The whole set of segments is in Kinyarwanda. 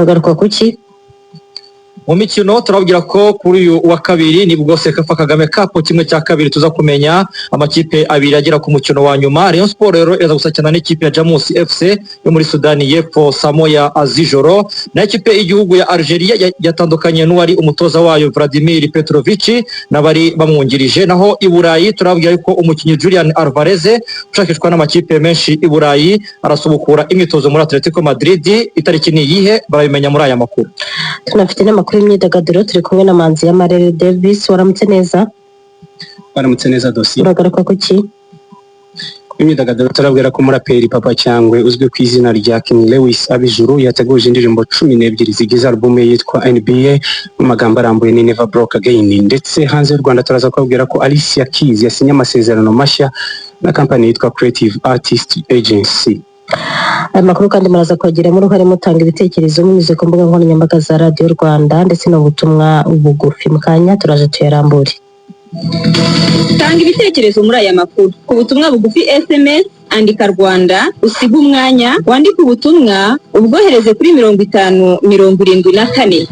Uragaruka kuki? Mu mikino turababwira ko kuri uyu wa kabiri nibwo CECAFA Kagame Cup 1/2, tuza kumenya amakipe abiri agera ku mukino wa nyuma. Rayon Sport rero iraza gusakirana n'ikipe ya Jamus FC yo muri Sudani y'Epfo saa 1 z'ijoro. Na ikipe y'igihugu ya Algeria yatandukanye n'uwari umutoza wayo Vladimir Petrovic n'abari bamwungirije. Naho i Burayi turababwira ko umukinnyi Julian Alvarez ushakishwa n'amakipe menshi i Burayi arasubukura imyitozo muri Atletico Madrid. Itariki ni iyihe? Barabimenya muri aya makuru. Tunafite n'amakuru y'imyidagaduro. Turi kumwe na Manzi ya Marere Davis. Waramutse neza? Baramutse neza, Dosiye. Uragaruka kuki? Imyidagaduro, turabwira ko umuraperi Papa Cyangwe uzwi ku izina rya King Lewis Abijuru yateguje indirimbo 12 zigize album ye yitwa NBA, mu magambo arambuye ni Never Broke Again. Ndetse hanze y'u Rwanda turaza kubabwira ko Alicia Keys yasinye amasezerano mashya na kampani yitwa Creative Artist Agency. Aya makuru kandi muraza kuyagiramo uruhare mutanga ibitekerezo munyuze ku mbuga nkoranyambaga za Radiyo Rwanda ndetse n'ubutumwa bugufi. Mu kanya turaje tuyarambure. Tanga ibitekerezo muri aya makuru ku butumwa bugufi SMS. Andika "Rwanda", usige umwanya, wandike ubutumwa, ubwohereze kuri 5074.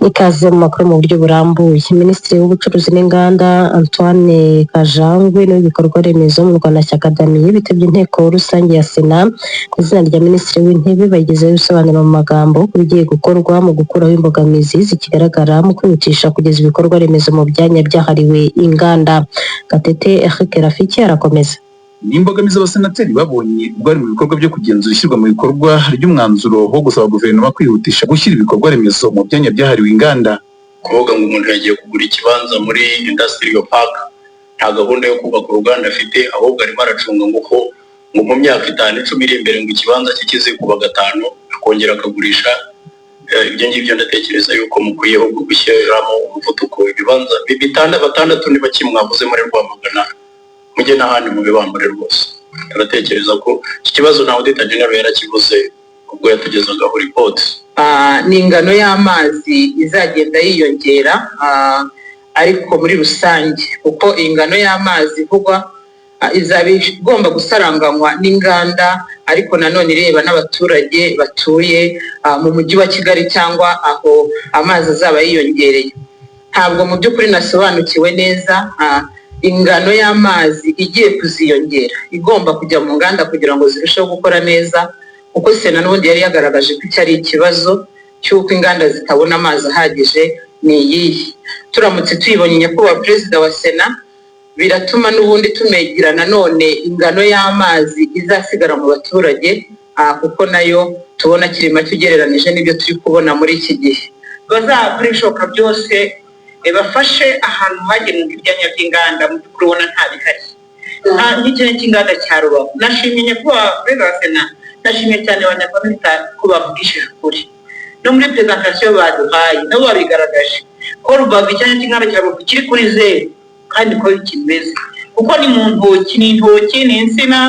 Ikaze mu makuru mu buryo burambuye. Minisitiri w'Ubucuruzi n'Inganda Antoine Kajangwe n'uw'Ibikorwa Remezo mu Rwanda Shyaka Damien bitabye Inteko Rusange ya Sena ku izina rya Minisitiri w'Intebe, bagezeho ibisobanuro mu magambo ku bigiye gukorwa mu gukuraho imbogamizi zikigaragara mu kwihutisha kugeza ibikorwa remezo mu byanya byahariwe inganda. Gatete Eric Rafiki arakomeza. Ni imbogamizi abasenateri babonye ubwo bari mu bikorwa byo kugenzura ishyirwa mu bikorwa ry'umwanzuro wo gusaba guverinoma kwihutisha gushyira ibikorwa remezo mu byanya byahariwe inganda. Kuvuga ngo umuntu yagiye kugura ikibanza muri industrial park, nta gahunda yo kubaka uruganda afite, ahubwo arimo aracunga ngo uko ngo mu myaka 5, 10 iri imbere ngo ikibanza cye kizikuba gatanu, akongera akagurisha. Ibyo ngibyo ndatekereza yuko mukwiye ahubwo gushyiramo umuvuduko. Ibibanza batandatu niba kimwavuze muri Rwamagana, mujye n'ahandi mubibambure rwose. Turatekereza ko iki kibazo na Auditor General yarakivuze ubwo yatugezagaho report. Ni ingano y'amazi izagenda yiyongera, ariko muri rusange kuko iyi ngano y'amazi ivugwa izaba igomba gusaranganywa n'inganda, ariko nanone ireba n'abaturage batuye mu Mujyi wa Kigali cyangwa aho amazi azaba yiyongereye. Ntabwo mu by'ukuri nasobanukiwe neza ingano y'amazi igiye kuziyongera igomba kujya mu nganda kugira ngo zirusheho gukora neza, kuko Sena n'ubundi yari yagaragaje ko iki ari ikibazo cy'uko inganda zitabona amazi ahagije. Ni iyihe? Turamutse tuyibonye, Nyakubahwa Perezida wa Sena, biratuma n'ubundi tumegira nanone ingano y'amazi izasigara mu baturage, kuko nayo tubona akiri make ugereranije n'ibyo turi kubona muri iki gihe. Bazakora ibishoboka byose bafashe ahantu hagenewe ibyanya by'inganda. Mu by'ukuri ubona nta bihari. Nk'icyanya cy'inganda cya Rubavu, nashimye Nyakubahwa Perezida wa Sena, nashimye cyane ba nyakubahwa ko bavugishije ukuri. No muri presentation baduhaye nabo babigaragaje ko Rubavu, icyanya cy'inganda cya Rubavu kiri kuri zeru, kandi ko kimeze kuko ni mu ntoki, ni intoki, ni insina,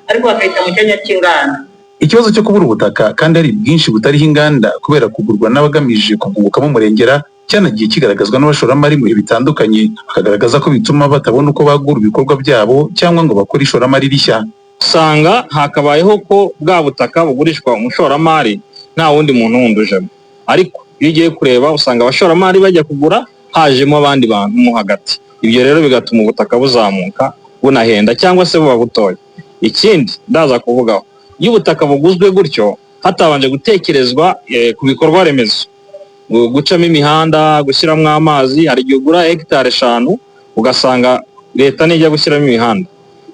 ariko bakahita mu cyanya cy'inganda. Ikibazo cyo kubura ubutaka kandi ari bwinshi butariho inganda kubera kugurwa n'abagamije kubwungukamo umurengera cyanagiye kigaragazwa n'abashoramari mu bihe bitandukanye, bakagaragaza ko bituma batabona uko bagura ibikorwa byabo cyangwa ngo bakore ishoramari rishya. Usanga hakabayeho ko bwa butaka bugurishwa umushoramari, nta wundi muntu wundi ujemo, ariko iyo ugiye kureba usanga abashoramari bajya kugura hajemo abandi bantu mo hagati. Ibyo rero bigatuma ubutaka buzamuka, bunahenda cyangwa se buba butoya. Ikindi ndaza kuvugaho, iyo ubutaka buguzwe gutyo hatabanje gutekerezwa ku bikorwa remezo, gucamo imihanda, gushyiramo amazi, hari igihe ugura hegitari 5 ugasanga leta nijya gushyiramo imihanda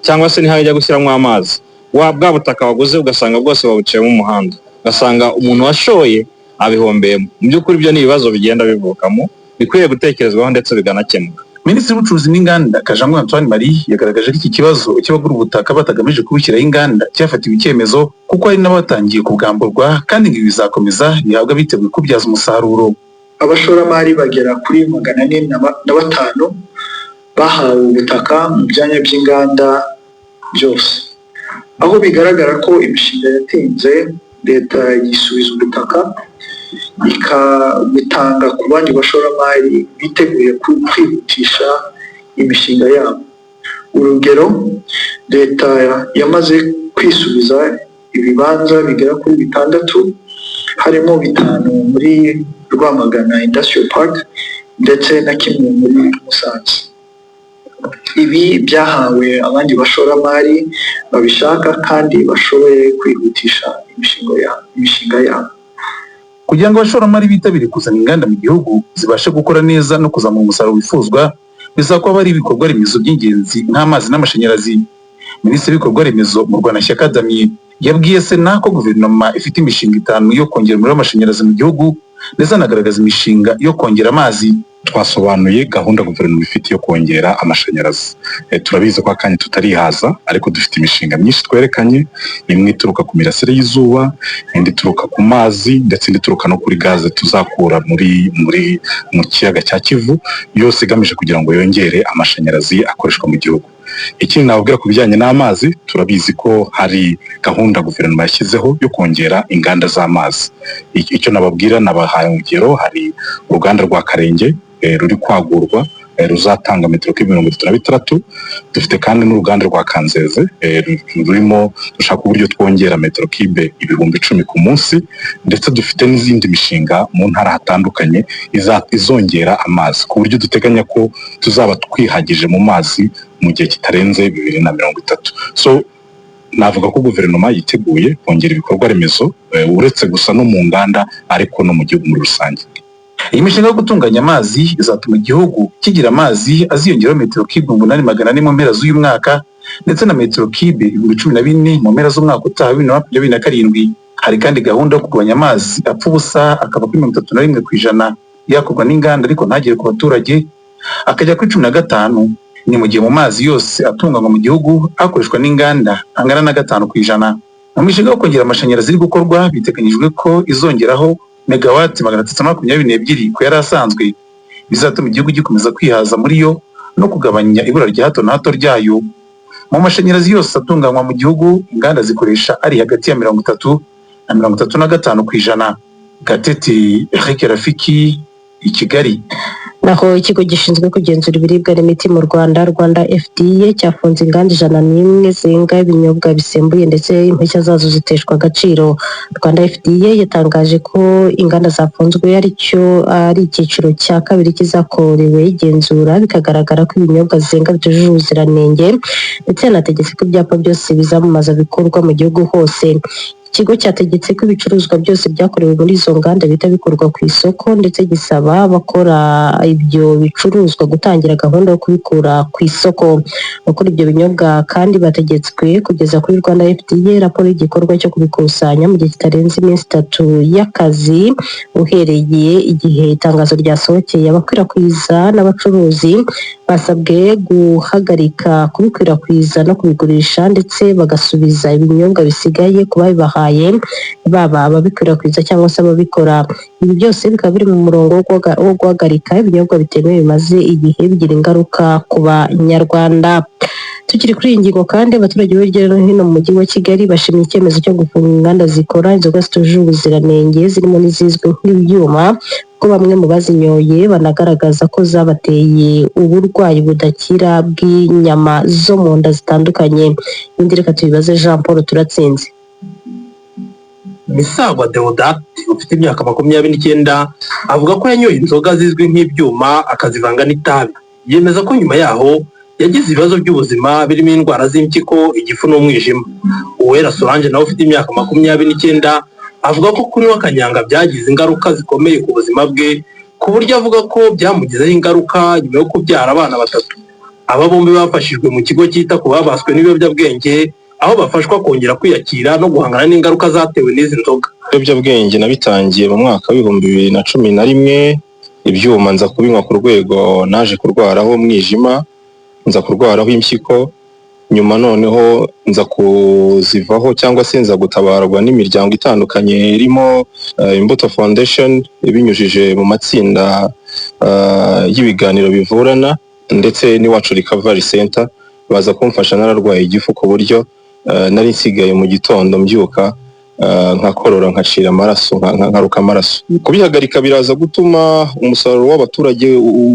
cyangwa se niho ijya gushyiramo amazi, wa bwa butaka waguze ugasanga bwose babuciyemo umuhanda, ugasanga umuntu washoye abihombeyemo. Mu by'ukuri ibyo ni ibibazo bigenda bivukamo bikwiye gutekerezwaho ndetse biganakemuka. Minisitiri w'Ubucuruzi n'Inganda Kajangwe Antoine Marie yagaragaje ko iki kibazo cy'abagura ubutaka batagamije kubushyiraho inganda cyafatiwe icyemezo, kuko hari n'abatangiye kubwamburwa, kandi ngo ibi bizakomeza bihabwa abiteguye kubyaza umusaruro. Abashoramari bagera kuri 405 bahawe ubutaka mu byanya by'inganda byose. Aho bigaragara ko imishinga yatinze, leta yisubiza ubutaka ikabutanga ku bandi bashoramari biteguye kwihutisha imishinga yabo. Urugero, leta yamaze kwisubiza ibibanza bigera kuri bitandatu, harimo bitanu muri Rwamagana Industrial Park ndetse na kimwe muri Musanze. Ibi byahawe abandi bashoramari babishaka kandi bashoboye kwihutisha imishinga yabo. Kugira ngo abashoramari bitabire kuzana inganda mu gihugu zibashe gukora neza no kuzamura umusaruro wifuzwa, bisaba ko haba hari ibikorwa remezo by'ingenzi nk'amazi n'amashanyarazi. Minisitiri w'ibikorwa remezo, Murwanashyaka Damien, yabwiye Sena ko guverinoma ifite imishinga itanu yo kongera umuriro w'amashanyarazi mu gihugu, ndetse anagaragaza imishinga yo kongera amazi. Twasobanuye gahunda guverinoma ifite yo kongera amashanyarazi. Turabizi ko akanya tutarihaza, ariko dufite imishinga myinshi twerekanye, imwe ituruka ku mirasire y'izuba, indi ituruka ku mazi, ndetse indi ituruka no kuri gaze tuzakura muri mu kiyaga cya Kivu, yose igamije kugira ngo yongere amashanyarazi akoreshwa mu gihugu. Ikindi nababwira ku bijyanye n'amazi, turabizi ko hari gahunda guverinoma yashyizeho yo kongera inganda z'amazi. Icyo nababwira, nabahaye urugero, hari uruganda rwa Karenge ruri kwagurwa, ruzatanga metero kibe 36. Dufite kandi n'uruganda rwa Kanzeze rurimo dushaka uburyo twongera metero kibe 10,000 ku munsi, ndetse dufite n'izindi mishinga mu ntara hatandukanye izongera amazi, ku buryo duteganya ko tuzaba twihagije mu mazi mu gihe kitarenze 2030. So navuga ko guverinoma yiteguye kongera ibikorwa remezo, uretse gusa no mu nganda, ariko no mu gihugu muri rusange. Iyi mishinga yo gutunganya amazi izatuma igihugu kigira amazi aziyongeraho metero kibe 8,400 mu mpera z'uyu mwaka, ndetse na metero kibe 14,000 mu mpera z'umwaka utaha 2027. Hari kandi gahunda yo kugabanya amazi apfa ubusa akava kuri 31% yakorwa n'inganda ariko ntagere ku baturage, akajya kuri 15. Ni mu gihe mu mazi yose atunganywa mu gihugu akoreshwa n'inganda angana na 5%. Mu mishinga yo kongera amashanyarazi iri gukorwa, biteganyijwe ko izongeraho megawati 322 ku yari asanzwe, bizatuma igihugu gikomeza kwihaza muri yo no kugabanya ibura rya hato na hato ryayo. Mu mashanyarazi yose atunganywa mu gihugu, inganda zikoresha ari hagati ya 30 na 35%. Gatete Eric Rafiki, i Kigali. Naho ikigo gishinzwe kugenzura ibiribwa n'imiti mu Rwanda, Rwanda FDA, cyafunze inganda 101 zenga ibinyobwa bisembuye, ndetse impushya zazo ziteshwa agaciro. Rwanda FDA yatangaje ko inganda zafunzwe aricyo ari icyiciro cya kabiri kizakorewe igenzura, bikagaragara ko ibinyobwa zenga bitujuje ubuziranenge, ndetse yanategetse ko ibyapa byose bizamamaza bikorwa mu gihugu hose. Ikigo cyategetse ko ibicuruzwa byose byakorewe muri izo nganda bihita bikurwa ku isoko, ndetse gisaba abakora ibyo bicuruzwa gutangira gahunda yo kubikura ku isoko. Abakora ibyo binyobwa kandi bategetswe kugeza kuri Rwanda FDA raporo y'igikorwa cyo kubikusanya mu gihe kitarenze iminsi 3 y'akazi uhereye igihe itangazo ryasohokeye. Abakwirakwiza n'abacuruzi basabwe guhagarika kubikwirakwiza no kubigurisha, ndetse bagasubiza ibinyobwa bisigaye ku babibahaye, baba ababikwirakwiza cyangwa se ababikora. Ibi byose bikaba biri mu murongo wo guhagarika ibinyobwa bitemewe bimaze igihe bigira ingaruka ku Banyarwanda. Tukiri kuri iyi ngingo kandi, abaturage bo hirya no hino mu mujyi wa Kigali bashimye icyemezo cyo gufunga inganda zikora inzoga zitujuje ubuziranenge, zirimo n'izizwi nk'ibyuma, ko bamwe mu bazinyoye banagaragaza ko zabateye uburwayi budakira bw'inyama zo mu nda zitandukanye. Ibindi reka tubibaze Jean Paul Turatsinze. Misagwa Deodate ufite imyaka 29 avuga ko yanyoye inzoga zizwi nk'ibyuma akazivanga n'itabi. Yemeza ko nyuma yaho yagize ibibazo by'ubuzima birimo indwara z'impyiko, igifu n'umwijima. Uwera Solange nawe ufite imyaka 29 avuga ko kunywa kanyanga byagize ingaruka zikomeye ku buzima bwe, ku buryo avuga ko byamugizeho ingaruka nyuma yo kubyara abana batatu. Aba bombi bafashijwe mu kigo cyita ku babaswe n'ibiyobyabwenge, aho bafashwa kongera kwiyakira no guhangana n'ingaruka zatewe n'izi nzoga. Ibiyobyabwenge nabitangiye mu mwaka wa 2011, ibyuma nza kubinywa ku rwego naje kurwaraho umwijima, nza kurwaraho impyiko, nyuma noneho nza kuzivaho cyangwa se nza gutabarwa n'imiryango itandukanye irimo Imbuto Foundation ibinyujije mu matsinda y'ibiganiro bivurana, ndetse n'iwacu Recovery Center baza kumfasha. Nararwaye igifu ku buryo nari nsigaye mu gitondo mbyuka nkakorora, nkacira amaraso, nkaruka amaraso. Kubihagarika biraza gutuma umusaruro w'abaturage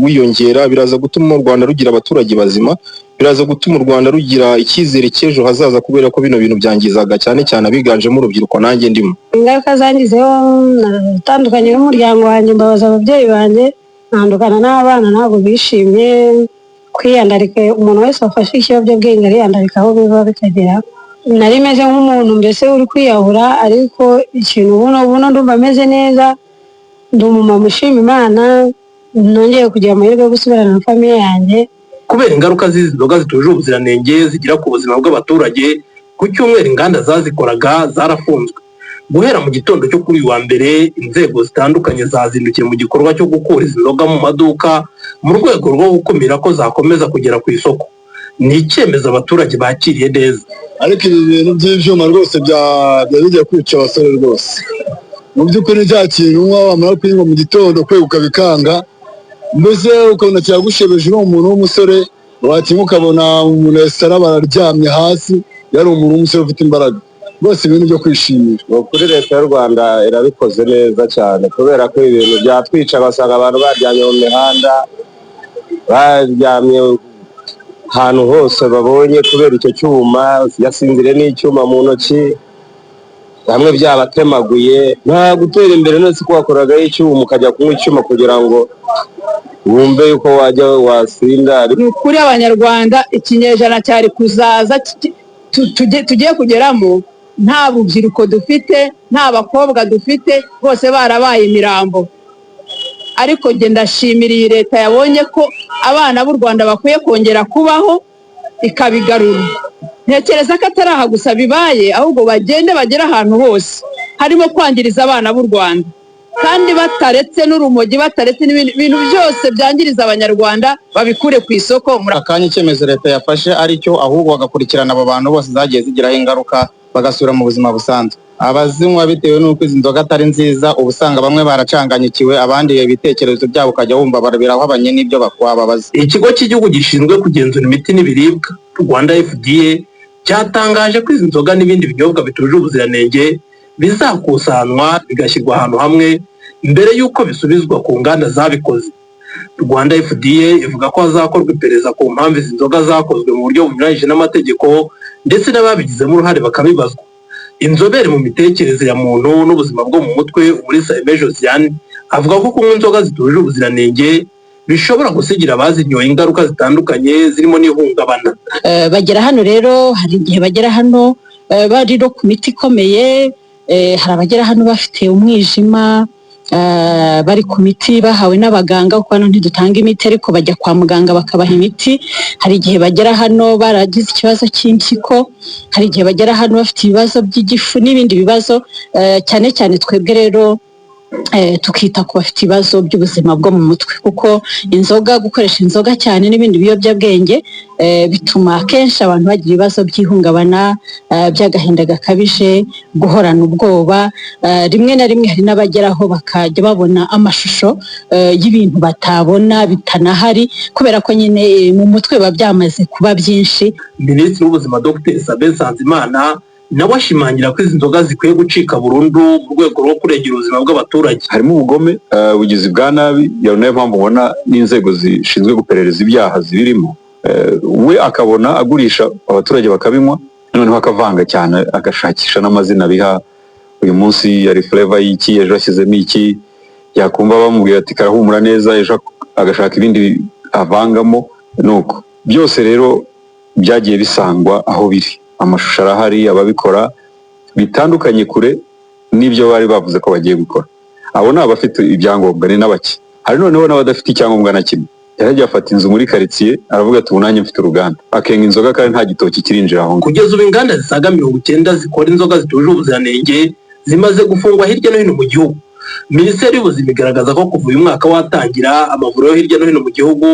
wiyongera, biraza gutuma u Rwanda rugira abaturage bazima, Biraza gutuma u Rwanda rugira icyizere cy'ejo hazaza, kubera ko bino bintu byangizaga cyane cyane abiganjemo urubyiruko, nanjye ndimo. Ingaruka zangizeho, natandukanye n'umuryango wanjye, mbabaza ababyeyi banjye, ntandukana n'abana, ntabwo bishimye. Kwiyandarika, umuntu wese wafashe ikiyobyabwenge ariyandarika aho biva bikagera. Nari meze nk'umuntu mbese uri kwiyahura, ariko ikintu buno ndumva ameze neza, ndi umumama ushima Imana, nongeye kugira amahirwe yo gusubirana na famille yanjye. Kubera ingaruka z'izi nzoga zitujuje ubuziranenge zigira ku buzima bw'abaturage, ku cyumweru inganda zazikoraga zarafunzwe. Guhera mu gitondo cyo kuri uyu wa mbere, inzego zitandukanye zazindukiye mu gikorwa cyo gukura izi nzoga mu maduka mu rwego rwo gukumira ko zakomeza kugera ku isoko. Ni icyemezo abaturage bakiriye neza. Ariko ibi bintu by'ibyuma rwose byari bigiye kwica abasore rwose. Mu by'ukuri cya kintu unywa, wamara kuyinywa mu gitondo kweguka bikanga, mbese ukabona kiragushebeje. Uri umuntu w'umusore, wakinywa ukabona umuntu wese araba araryamye hasi, yari umuntu w'umusore ufite imbaraga. Rwose ibintu byo kwishimira. Kuri Leta y'u Rwanda irabikoze neza cyane, kubera ko ibintu byatwica, basanga abantu baryamye mu mihanda, baryamye ahantu hose babonye kubera icyo cyuma, yasinzire n'icyuma mu ntoki, bamwe byabatemaguye. Nta gutera imbere nose ko wakoragaho icyuma, ukajya kunywa icyuma kugira ngo wumve yuko wajya wasinda. Ni ukuri Abanyarwanda, ikinyejana cyari kuzaza tugiye kugeramo nta rubyiruko dufite, nta bakobwa dufite, bose barabaye imirambo. Ariko njye ndashimira iyi leta yabonye ko abana b'u Rwanda bakwiye kongera kubaho, ikabigarura. Ntekereza ko atari aha gusa bibaye, ahubwo bagende bagere ahantu hose harimo kwangiriza abana b'u Rwanda, kandi bataretse n'urumogi, bataretse n'ibindi bintu byose byangiriza Abanyarwanda, babikure ku isoko. Akanya icyemezo leta yafashe aricyo, ahubwo bagakurikirana abo bantu bose zagiye zigiraho ingaruka, bagasubira mu buzima busanzwe. Abazinywa bitewe n'uko izi nzoga atari nziza, uba usanga bamwe baracanganyikiwe, abandi ibitekerezo byabo ukajya wumva birahabanye n'ibyo wababaza. Ikigo cy'Igihugu gishinzwe kugenzura imiti n'ibiribwa, Rwanda FDA, cyatangaje ko izi nzoga n'ibindi binyobwa bitujuje ubuziranenge bizakusanywa, bigashyirwa ahantu hamwe mbere y'uko bisubizwa ku nganda zabikoze. Rwanda FDA ivuga ko hazakorwa iperereza ku mpamvu izi nzoga zakozwe mu buryo bunyuranyije n'amategeko, ndetse n'ababigizemo uruhare bakabibazwa. Inzobere mu mitekerereze ya muntu n'ubuzima bwo mu mutwe, Umulisa Aimée Josiane, avuga ko kunywa inzoga zitujuje ubuziranenge bishobora gusigira abazinyoye ingaruka zitandukanye zirimo n'ihungabana. Bagera hano rero, hari igihe bagera hano bari no ku miti ikomeye, hari abagera hano bafite umwijima, bari ku miti bahawe n'abaganga, kuko hano ntidutanga imiti, ariko bajya kwa muganga bakabaha imiti. Hari igihe bagera hano baragize ikibazo cy'impyiko, hari igihe bagera hano bafite ibibazo by'igifu n'ibindi bibazo, cyane cyane twebwe rero tukita ku bafite ibibazo by'ubuzima bwo mu mutwe, kuko inzoga, gukoresha inzoga cyane n'ibindi biyobyabwenge bituma akenshi abantu bagira ibibazo by'ihungabana, by'agahinda gakabije, guhorana ubwoba. Rimwe na rimwe hari n'abageraho bakajya babona amashusho y'ibintu batabona bitanahari, kubera ko nyine mu mutwe biba byamaze kuba byinshi. Minisitiri w'Ubuzima, Dr Sabin Nsanzimana, nawe ashimangira ko izi nzoga zikwiye gucika burundu mu rwego rwo kurengera ubuzima bw'abaturage. Harimo ubugome, ubugizi bwa nabi, iyo niyo mpamvu ubona n'inzego zishinzwe guperereza ibyaha zibirimo. We akabona agurisha, abaturage bakabinywa, noneho akavanga cyane, agashakisha n'amazina biha. Uyu munsi yari flavor y'iki, ejo ashyizemo iki, yakumva bamubwira ati karahumura neza, ejo agashaka ibindi avangamo. Nuko byose rero byagiye bisangwa aho biri, amashusho arahari, ababikora bitandukanye kure n'ibyo bari bavuze ko bagiye gukora. Abo ni abafite ibyangombwa, ni n'abake. Hari noneho n'abadafite icyangombwa na kimwe. Yaragiye afata inzu muri karitsiye, aravuga ati ubu nanjye mfite uruganda, akenga inzoga kandi nta gitoki kirinjira aho ngaho. Kugeza ubu inganda zisaga 90 zikora inzoga zitujuje ubuziranenge zimaze gufungwa hirya no hino mu gihugu. Minisiteri y'Ubuzima igaragaza ko kuva uyu mwaka watangira, amavuriro yo hirya no hino mu gihugu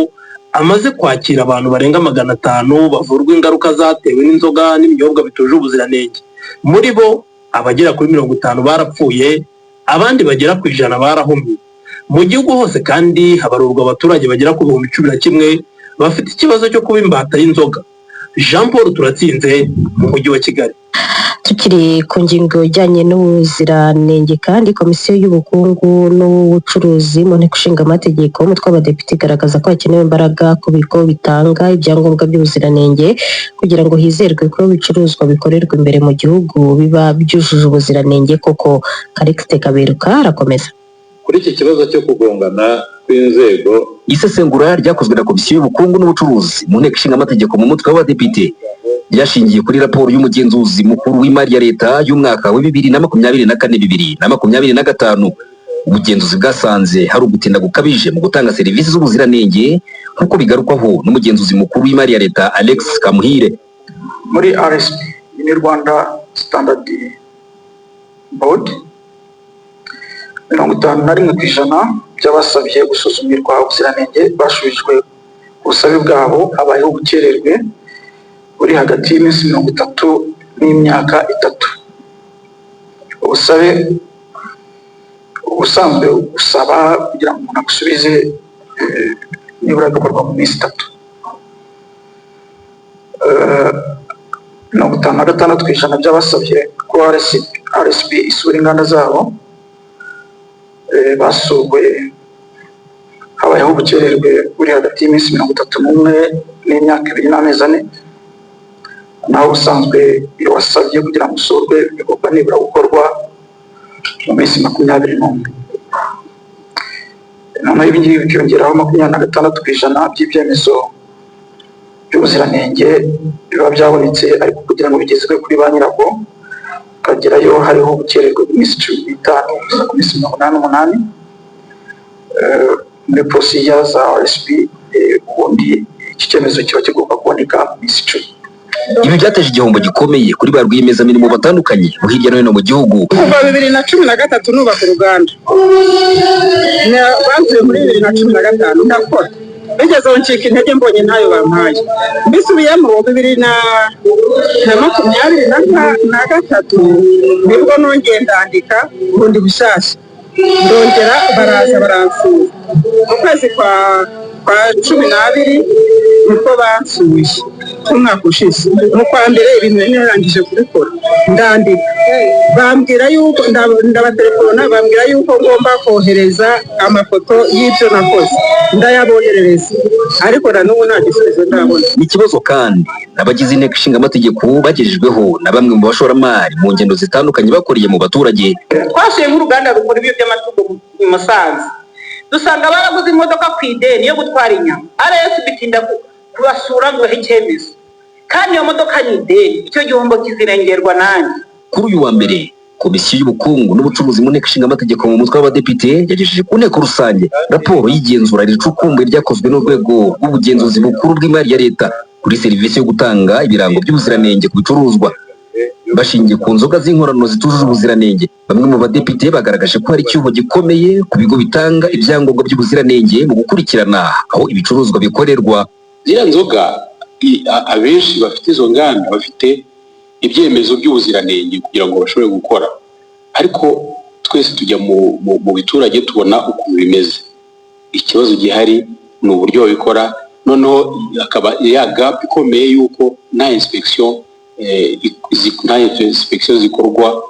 amaze kwakira abantu barenga 500 bavurwa ingaruka zatewe n'inzoga n'ibinyobwa bitujuje ubuziranenge. Muri bo abagera kuri 50 barapfuye, abandi bagera ku 100 barahumye. Mu gihugu hose kandi habarurwa abaturage bagera ku 11,000 bafite ikibazo cyo kuba imbata y'inzoga. Jean Paul Turatsinze mu mujyi wa Kigali. Tukiri ku ngingo ijyanye n'ubuziranenge kandi, Komisiyo y'Ubukungu n'Ubucuruzi mu Nteko Ishinga Amategeko umutwe w'Abadepite igaragaza ko hakenewe imbaraga ku bigo bitanga ibyangombwa by'ubuziranenge kugira ngo hizerwe ko ibicuruzwa bikorerwa imbere mu gihugu biba byujuje ubuziranenge koko. Karikite Kaberuka arakomeza. Kuri iki kibazo cyo kugongana kw'inzego. Isesengura ryakozwe na Komisiyo y'Ubukungu n'Ubucuruzi mu Nteko Ishinga Amategeko mu mutwe w'Abadepite ryashingiye kuri raporo y'umugenzuzi mukuru w'imari ya leta y'umwaka wa 2024, 2025. Ubugenzuzi bwasanze hari ugutinda gukabije mu gutanga serivisi z'ubuziranenge, nk'uko bigarukwaho n'umugenzuzi mukuru w'imari ya leta, Alex Kamuhire. Muri RSB, ni Rwanda Standard Board, 51% by'abasabye gusuzumirwa ubuziranenge bashubijwe ubusabe bwabo habayeho ubukererwe buri hagati y'iminsi 30 n'imyaka 3. Ubusabe ubusanzwe usaba kugira ngo umuntu agusubize nibura bikorwa mu minsi 3. 56% by'abasabye ko RSB isura inganda zabo basuwe habayeho ubukererwe buri hagati y'iminsi 31 n'imyaka 2 n'amezi 4, naho ubusanzwe iyo wasabye kugira ngo usurwe bigomba nibura gukorwa mu minsi 21. Noneho ibi ngibi bikiyongeraho 26% by'ibyemezo by'ubuziranenge biba byabonetse, ariko kugira ngo bigezwe kuri ba nyirabwo ukagerayo hariho ubukererwe bw'iminsi 15 kugeza ku minsi 88 muri procedure za RSB. Ubundi iki cyemezo kiba kigomba kuboneka mu minsi 10. Ibi byateje igihombo gikomeye kuri ba rwiyemezamirimo batandukanye bo hirya no hino mu gihugu. Kuva 2013 nubaka uruganda, banzuye muri 2015, ndakora bigeze aho ncika intege mbonye ntayo bampaye. Mbisubiyemo 2023 nibwo nongeye ndandika bundi bushyashya, ndongera baraza baransura mu kwezi kwa 12, nibwo bansuye umwaka ushize mu kwa mbere. Ibintu nari narangije kubikora, ndandika, bambwira yuko ndabatelefona, bambwira yuko ngomba kohereza amafoto y'ibyo nakoze, ndayaboherereza, ariko na n'ubu nta gisubizo ndabona. Ni ikibazo kandi n'abagize Inteko Ishinga Amategeko bagejejweho na bamwe mu bashoramari mu ngendo zitandukanye bakoreye mu baturage. Twasuye nk'uruganda rukora ibiryo by'amatungo mu Musanze, dusanga baraguze imodoka ku ideni yo gutwara inyama. RSB itinda kubasura ngo ibahe icyemezo, kandi iyo modoka ni ideni. Icyo gihombo kizirengerwa nanjye. Kuri uyu wa mbere, Komisiyo y'Ubukungu n'Ubucuruzi mu Nteko Ishinga Amategeko mu mutwe w'Abadepite yagejeje ku nteko rusange raporo y'igenzura ricukumbuye ryakozwe n'Urwego rw'Ubugenzuzi Bukuru bw'Imari ya Leta kuri serivisi yo gutanga ibirango by'ubuziranenge ku bicuruzwa. Bashingiye ku nzoga z'inkorano zitujuje ubuziranenge, bamwe mu badepite bagaragaje ko hari icyuho gikomeye ku bigo bitanga ibyangombwa by'ubuziranenge mu gukurikirana aho ibicuruzwa bikorerwa. Ziriya nzoga, abenshi bafite izo nganda bafite ibyemezo by'ubuziranenge kugira ngo bashobore gukora, ariko twese tujya mu biturage tubona ukuntu bimeze. Ikibazo gihari ni uburyo babikora, noneho akaba ya gap ikomeye y'uko nta inspection zikorwa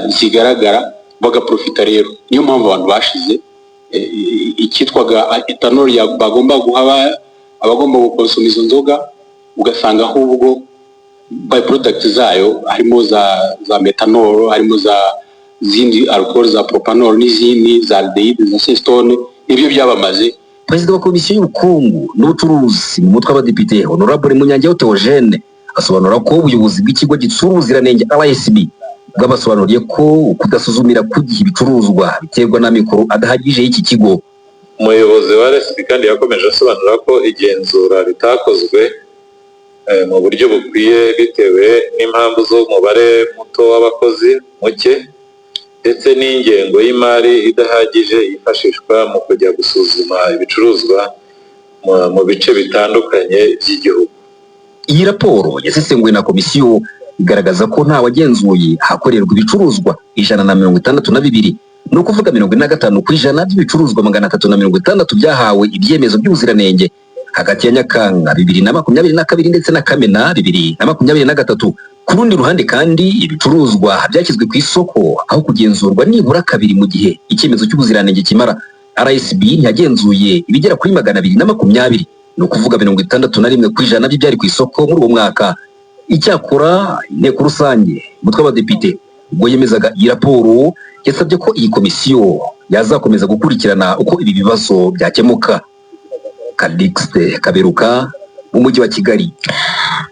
zigaragara, bagaprofita. Rero niyo mpamvu abantu bashize icyitwaga ethanol bagomba guha abagomba gukonsoma izo nzoga, ugasanga ahubwo by product zayo harimo za methanol, harimo za zindi alcohol, za propanol n'izindi za aldehyde, za cétone, nibyo byabamaze. Perezida wa Komisiyo y'Ubukungu n'Ubucuruzi mu mutwe w'Abadepite, Honorable Munyangeyo Theogene, asobanura ko ubuyobozi bw'ikigo gitsura ubuziranenge RSB bwabasobanuriye ko kudasuzumira ku gihe ibicuruzwa biterwa n'amikoro adahagije y'iki kigo. Umuyobozi wa RSB kandi yakomeje asobanura ko igenzura ritakozwe mu buryo bukwiye bitewe n'impamvu z'umubare muto w'abakozi muke ndetse n'ingengo y'imari idahagije yifashishwa mu kujya gusuzuma ibicuruzwa mu bice bitandukanye by'igihugu. Iyi raporo yasesenguwe na komisiyo igaragaza ko nta wagenzuye ahakorerwa ibicuruzwa 162, ni ukuvuga 45% by'ibicuruzwa 360 byahawe ibyemezo by'ubuziranenge. hagati ya Nyakanga 2022 ndetse na Kamena 2023. Ku rundi ruhande kandi, ibicuruzwa byashyizwe ku isoko aho kugenzurwa nibura kabiri mu gihe icyemezo cy'ubuziranenge kimara, RSB ntiyagenzuye ibigera kuri 220, ni ukuvuga 61% by'ibyari ku isoko muri uwo mwaka. Icyakora inteko rusange, umutwe w'abadepite, ubwo yemezaga iyi raporo, yasabye ko iyi komisiyo yazakomeza gukurikirana uko ibi bibazo byakemuka. Calixte Kaberuka mu mujyi wa Kigali.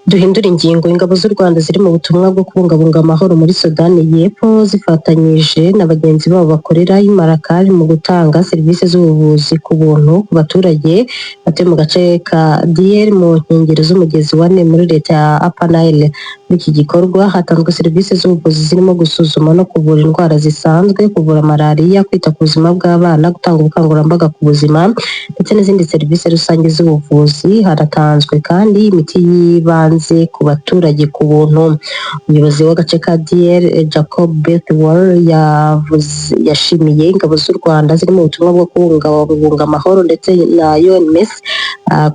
Duhindura ingingo. Ingabo z'u Rwanda ziri mu butumwa bwo kubungabunga amahoro muri Sudani y'Epfo zifatanyije na bagenzi babo bakorera i Marakari mu gutanga serivisi z'ubuvuzi ku buntu ku baturage batuye mu gace ka Dier mu nkengero z'umugezi wa Nile muri leta ya Upper Nile. Muri iki gikorwa hatanzwe serivisi z'ubuvuzi zirimo gusuzuma no kuvura indwara zisanzwe, kuvura malariya, kwita ku buzima bw'abana, gutanga ubukangurambaga ku buzima ndetse n'izindi serivisi rusange z'ubuvuzi. Haratanzwe kandi imiti y'ibanze ku baturage ku buntu. Umuyobozi w'agace ka Dier, Jacob Bethwell, yavuze yashimiye ingabo z'u Rwanda ziri mu butumwa bwo kubungabunga amahoro ndetse na UNMS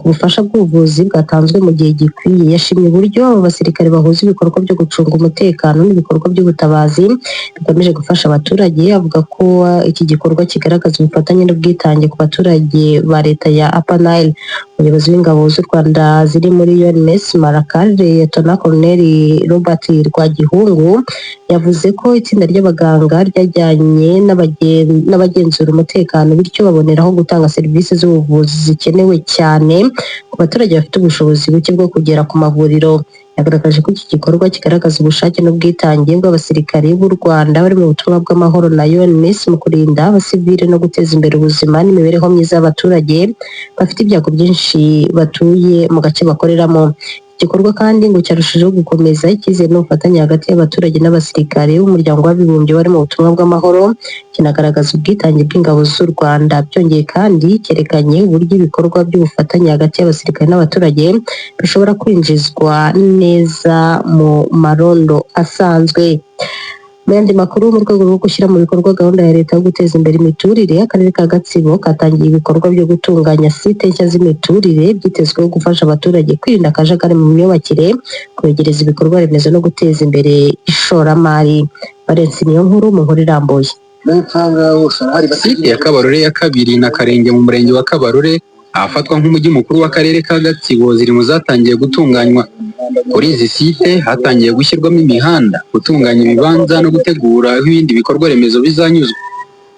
ku bufasha bw'ubuvuzi bwatanzwe mu gihe gikwiye. Yashimye uburyo abo basirikare bahuza ibikorwa byo gucunga umutekano n'ibikorwa by'ubutabazi bigamije gufasha abaturage. Avuga ko iki gikorwa kigaragaza ubufatanye n'ubwitange ku baturage ba leta ya Upper Nile. Umuyobozi w'ingabo z'u Rwanda ziri muri UNMS Marakari, Liyetona Koloneli Robert Rwagihungu, yavuze ko itsinda ry'abaganga ryajyanye n'abagenzura umutekano, bityo baboneraho gutanga serivisi z'ubuvuzi zikenewe cyane ku baturage bafite ubushobozi buke bwo kugera ku mavuriro. Yagaragaje ko iki gikorwa kigaragaza ubushake n'ubwitange bw'abasirikare b'u Rwanda bari mu butumwa bw'amahoro na UNMISS mu kurinda abasivile no guteza imbere ubuzima n'imibereho myiza y'abaturage bafite ibyago byinshi batuye mu gace bakoreramo. Igikorwa kandi ngo cyarushijeho gukomeza icyizere n'ubufatanye hagati y'abaturage n'abasirikare b'umuryango w'abibumbye bari mu butumwa bw'amahoro, kinagaragaza ubwitange bw'ingabo z'u Rwanda. Byongeye kandi cyerekanye uburyo ibikorwa by'ubufatanye hagati y'abasirikare n'abaturage bishobora kwinjizwa neza mu marondo asanzwe. Mu yandi makuru, mu rwego rwo gushyira mu bikorwa gahunda ya leta yo guteza imbere imiturire, akarere ka Gatsibo katangiye ibikorwa byo gutunganya site nshya z'imiturire, byitezweho gufasha abaturage kwirinda akajagari mu myubakire, kwegereza ibikorwa remezo no guteza imbere ishoramari. Valence niyo nkuru mu nkuru irambuye. Site ya Kabarore ya kabiri na Karenge mu murenge wa Kabarore, ahafatwa nk'umujyi mukuru w'akarere ka Gatsibo, ziri mu zatangiye gutunganywa. Kuri izi site hatangiye gushyirwamo imihanda, gutunganya ibibanza no gutegura aho ibindi bikorwa remezo bizanyuzwa.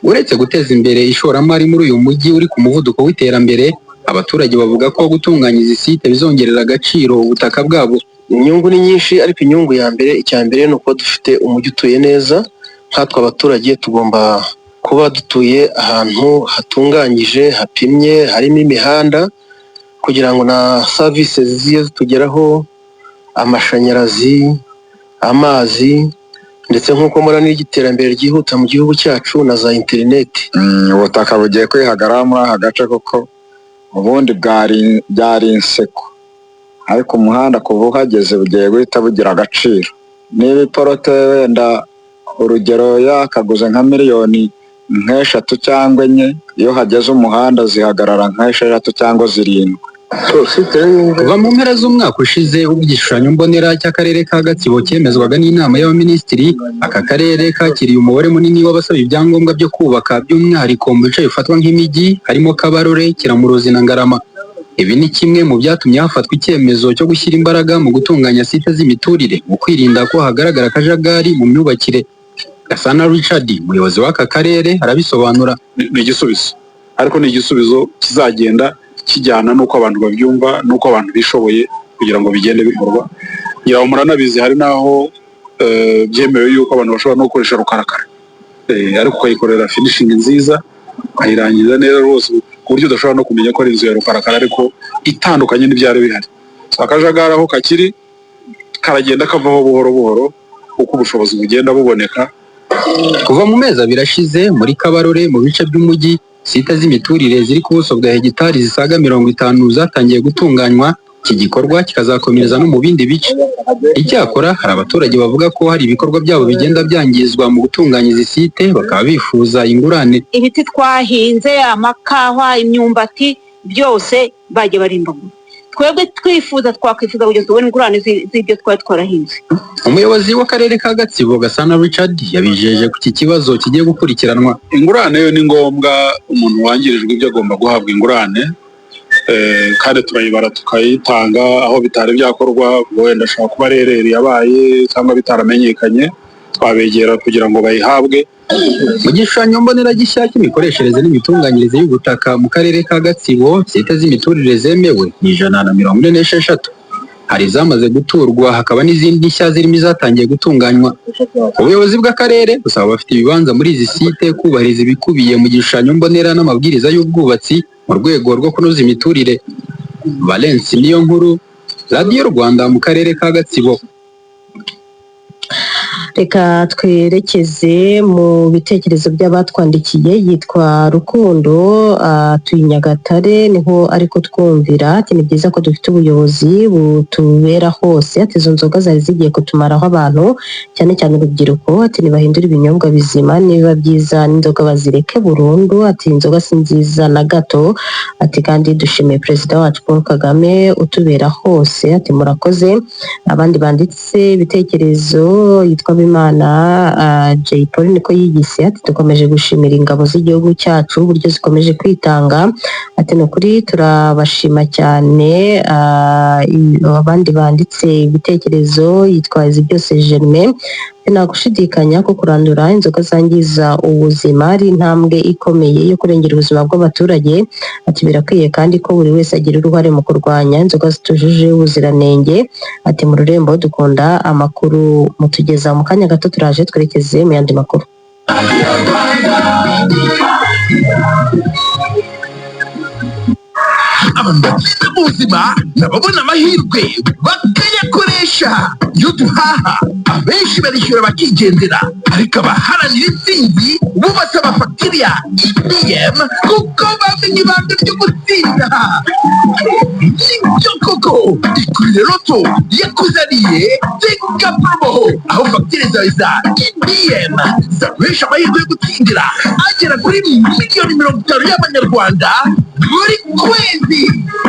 Uretse guteza imbere ishoramari muri uyu mujyi uri ku muvuduko w'iterambere, abaturage bavuga ko gutunganya izi site bizongerera agaciro ubutaka bwabo. Inyungu ni nyinshi, ariko inyungu ya mbere, icya mbere ni uko dufite umujyi utuye neza. Nkatwe abaturage tugomba kuba dutuye ahantu hatunganyije, hapimye, harimo imihanda, kugira ngo na serivisi zigiye zitugeraho, amashanyarazi, amazi, ndetse nk'uko mbona n'iterambere ryihuta mu gihugu cyacu na za interineti. Ubutaka bugiye kwihagararaho muri aka gace, kuko ubundi bwari byari inseko, ariko umuhanda kuva uhageze bugiye guhita bugira agaciro. Niba iporote wenda urugero yakaguze nka miliyoni nk'eshatu cyangwa enye, iyo hageze umuhanda zihagarara nk'esheshatu cyangwa zirindwi. Kuva mu mpera z'umwaka ushize, ubwo igishushanyo mbonera cy'akarere ka Gatsibo cyemezwaga n'inama y'abaminisitiri, aka karere kakiriye umubare munini w'abasaba ibyangombwa byo kubaka, by'umwihariko mu bice bifatwa nk'imijyi harimo Kabarore, Kiramuruzi na Ngarama. Ibi ni kimwe mu byatumye hafatwa icyemezo cyo gushyira imbaraga mu gutunganya site z'imiturire mu kwirinda ko hagaragara akajagari mu myubakire. Gasana Richard, umuyobozi w'aka karere, arabisobanura. Ni igisubizo, ariko ni igisubizo kizagenda kijyana n'uko abantu babyumva n'uko abantu bishoboye kugira ngo bigende bikorwa. Ngira ngo muranabizi, hari n'aho byemewe yuko abantu bashobora no gukoresha rukarakara, ariko ukayikorera finishing nziza, ukayirangiza neza rwose ku buryo udashobora no kumenya ko ari inzu ya rukarakara, ariko itandukanye n'ibyari bihari. So, akajagari aho kakiri karagenda kavaho buhoro buhoro uko ubushobozi bugenda buboneka. Kuva mu mezi 2 ashize, muri Kabarore mu bice by'umujyi, site z'imiturire ziri ku buso bwa hegitari zisaga 50 zatangiye gutunganywa. Iki gikorwa kikazakomereza no mu bindi bice. Icyakora hari abaturage bavuga ko hari ibikorwa byabo bigenda byangizwa mu gutunganya izi site, bakaba bifuza ingurane. Ibiti twahinze, amakawa, imyumbati, Byose bagiye barimbagura. Twebwe twifuza, twakwifuza kugira tubone ingurane z'ibyo twari twarahinze. Umuyobozi w'akarere ka Gatsibo, Gasana Richard, yabijeje ko iki kibazo kigiye gukurikiranwa. Ingurane yo ni ngombwa. Umuntu wangirijwe ibyo agomba guhabwa ingurane, kandi turayibara tukayitanga. Aho bitari byakorwa, wenda ashobora kuba ari erreur yabaye cyangwa bitaramenyekanye, twabegera kugira ngo bayihabwe. Mu gishushanyo mbonera gishya cy'imikoreshereze n'imitunganyirize y'ubutaka mu karere ka Gatsibo, site z'imiturire zemewe ni 146. Hari izamaze guturwa, hakaba n'izindi nshya zirimo izatangiye gutunganywa. Ubuyobozi bw'akarere busaba abafite ibibanza muri izi site kubahiriza ibikubiye mu gishushanyo mbonera n'amabwiriza y'ubwubatsi mu rwego rwo kunoza imiturire. Valence Niyonkuru, Radiyo Rwanda, mu karere ka Gatsibo. Reka twerekeze mu bitekerezo by'abatwandikiye. Yitwa Rukundo, atuye i Nyagatare, niho ari kutwumvira. Ati: "Ni byiza ko dufite ubuyobozi butubera hose." Ati: "Izo nzoga zari zigiye kutumaraho abantu, cyane cyane urubyiruko." Ati: "Ntibahindure ibinyobwa bizima, niba byiza n'inzoga bazireke burundu." Ati: "Inzoga si nziza na gato." Ati: "Kandi dushimiye Perezida wacu Paul Kagame utubera hose." Ati: "Murakoze." Abandi banditse ibitekerezo, yitwa Bimana Jay Paul, niko yigise. Ati: "Dukomeje gushimira ingabo z'igihugu cyacu uburyo zikomeje kwitanga." Ati: "Ni ukuri turabashima cyane." Abandi banditse ibitekerezo, yitwa Byose Germain. "Nta gushidikanya ko kurandura inzoga zangiza ubuzima ari intambwe ikomeye yo kurengera ubuzima bw'abaturage." Ati: "Birakwiye kandi ko buri wese agira uruhare mu kurwanya inzoga zitujuje ubuziranenge." Ati: "Mu rurembo dukunda amakuru mutugeza." Mu kanya gato turaje twerekeze mu yandi makuru. Abantu batsinda mu buzima ni ababona amahirwe bakayakoresha. Iyo duhaha, abenshi barishyura bakigendera, ariko abaharanira intsinzi bo basaba fagitire ya EBM kuko bamenye ibanga ryo gutsinda. Nibyo koko, Ikurire Lotto yakuzaniye Tenga Promo, aho fagitire zawe za EBM zaguhesha amahirwe yo gutsindira agera kuri miliyoni 50 y'amanyarwanda buri kwezi.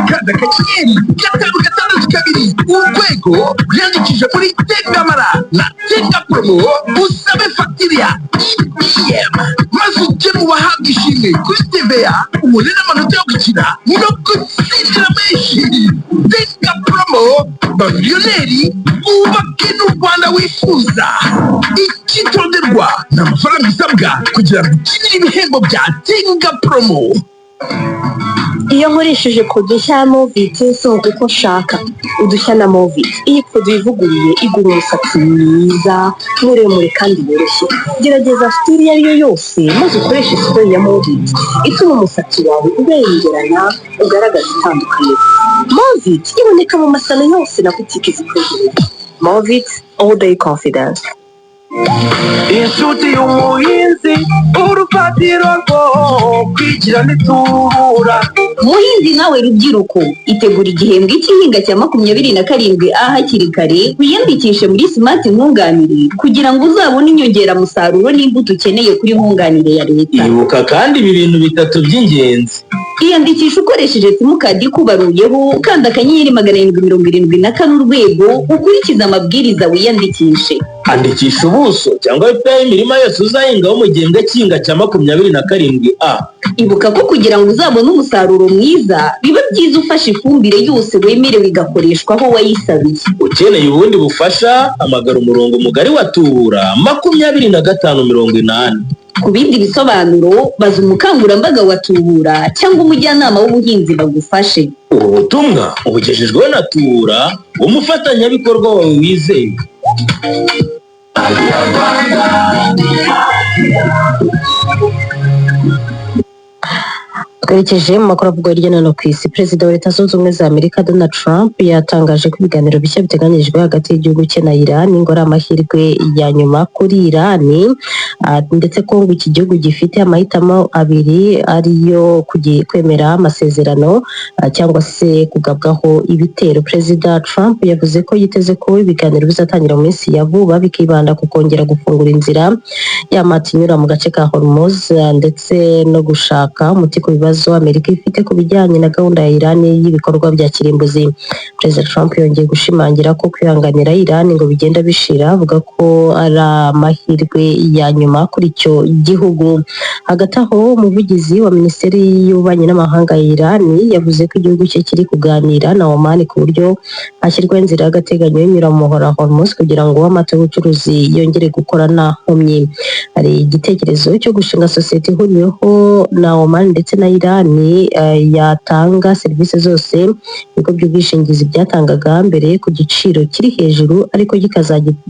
Kanda *562# wiyandikishe muri Tengamara na Tenga Promo, usabe fagitire ya EBM maze ujye mu bahabwa ishimwe kuri TVA, ubone n'amanota yo gukina no gutsindira menshi. Tenga Promo, bamiliyoneri bubake n'u Rwanda wifuza. Icyitonderwa ni amafaranga usabwa kugira ngo ukinire ibihembo bya Tenga Promo. Iyo nkoresheje produit nshya ya Movit, nsohoka uko nshaka. Udushya na Movit: iyi produit ivuguruye igura umusatsi mwiza, muremure kandi woroshye. Gerageza style iyo ari yo yose maze ukoreshe spray ya Movit ituma umusatsi wawe ubengerana, ugaragaza itandukaniro. Movit iboneka mu masalo yose na butike zikwegereye. Movit, all day confidence. Inshuti y'umuhinzi, urufatiro rwo kwigira nitubura. Muhinzi nawe rubyiruko, itegura igihembwe cy'ihinga cya 27 A hakiri kare, wiyandikishe muri Smart Nkunganire kugira ngo uzabone inyongeramusaruro n'imbuto ukeneye kuri nkunganire ya leta. Ibuka kandi ibi bintu bitatu by'ingenzi. Iyandikisha ukoresheje simukadi ikubaruyeho, ukanda *774# ukurikize amabwiriza wiyandikishe. Andikisha ubuso cyangwa hegitari y'imirima yose uzahingaho mu gihembwe cy'ihinga cya 27 A. Ibuka ko kugira ngo uzabone umusaruro mwiza, biba byiza ufashe ifumbire yose wemerewe igakoreshwa aho wayisabiye. Ukeneye ubundi bufasha, hamagara umurongo mugari wa Tubura, 2580. Ku bindi bisobanuro, baza umukangurambaga wa Tubura cyangwa umujyanama w'ubuhinzi bagufashe. Ubu butumwa ubugejejweho na Tubura, umufatanyabikorwa wawe wizewe. Twerekeje mu makuru avugwa hirya no hino ku isi. Perezida wa Leta Zunze Ubumwe za Amerika, Donald Trump, yatangaje ko ibiganiro bishya biteganyijwe hagati y'igihugu cye na Iran ngo ari amahirwe ya nyuma kuri Iran, ndetse ko ngo iki gihugu gifite amahitamo abiri, ariyo kwemera amasezerano cyangwa se kugabwaho ibitero. Perezida Trump yavuze ko yiteze ko ibiganiro bizatangira mu minsi ya vuba, bikibanda ku kongera gufungura inzira y'amato inyura mu gace ka Hormuz, ndetse no gushaka umuti ku bibazo n'icyerekezo Amerika ifite ku bijyanye na gahunda ya Iran y'ibikorwa bya kirimbuzi. Perezida Trump yongeye gushimangira ko kwihanganira Iran ngo bigenda bishira, avuga ko ari amahirwe ya nyuma kuri icyo gihugu. Hagati aho, umuvugizi wa Minisiteri y'Ububanyi n'Amahanga ya Iran yavuze ko igihugu cye kiri kuganira na Oman ku buryo hashyirwaho inzira y'agateganyo inyura mu muhora wa Hormuz kugira ngo amato y'ubucuruzi yongere gukora nta nkomyi. Hari igitekerezo cyo gushinga sosiyete ihuriweho na Oman ndetse na Iran yatanga serivisi zose ibigo by'ubwishingizi byatangaga mbere ku giciro kiri hejuru, ariko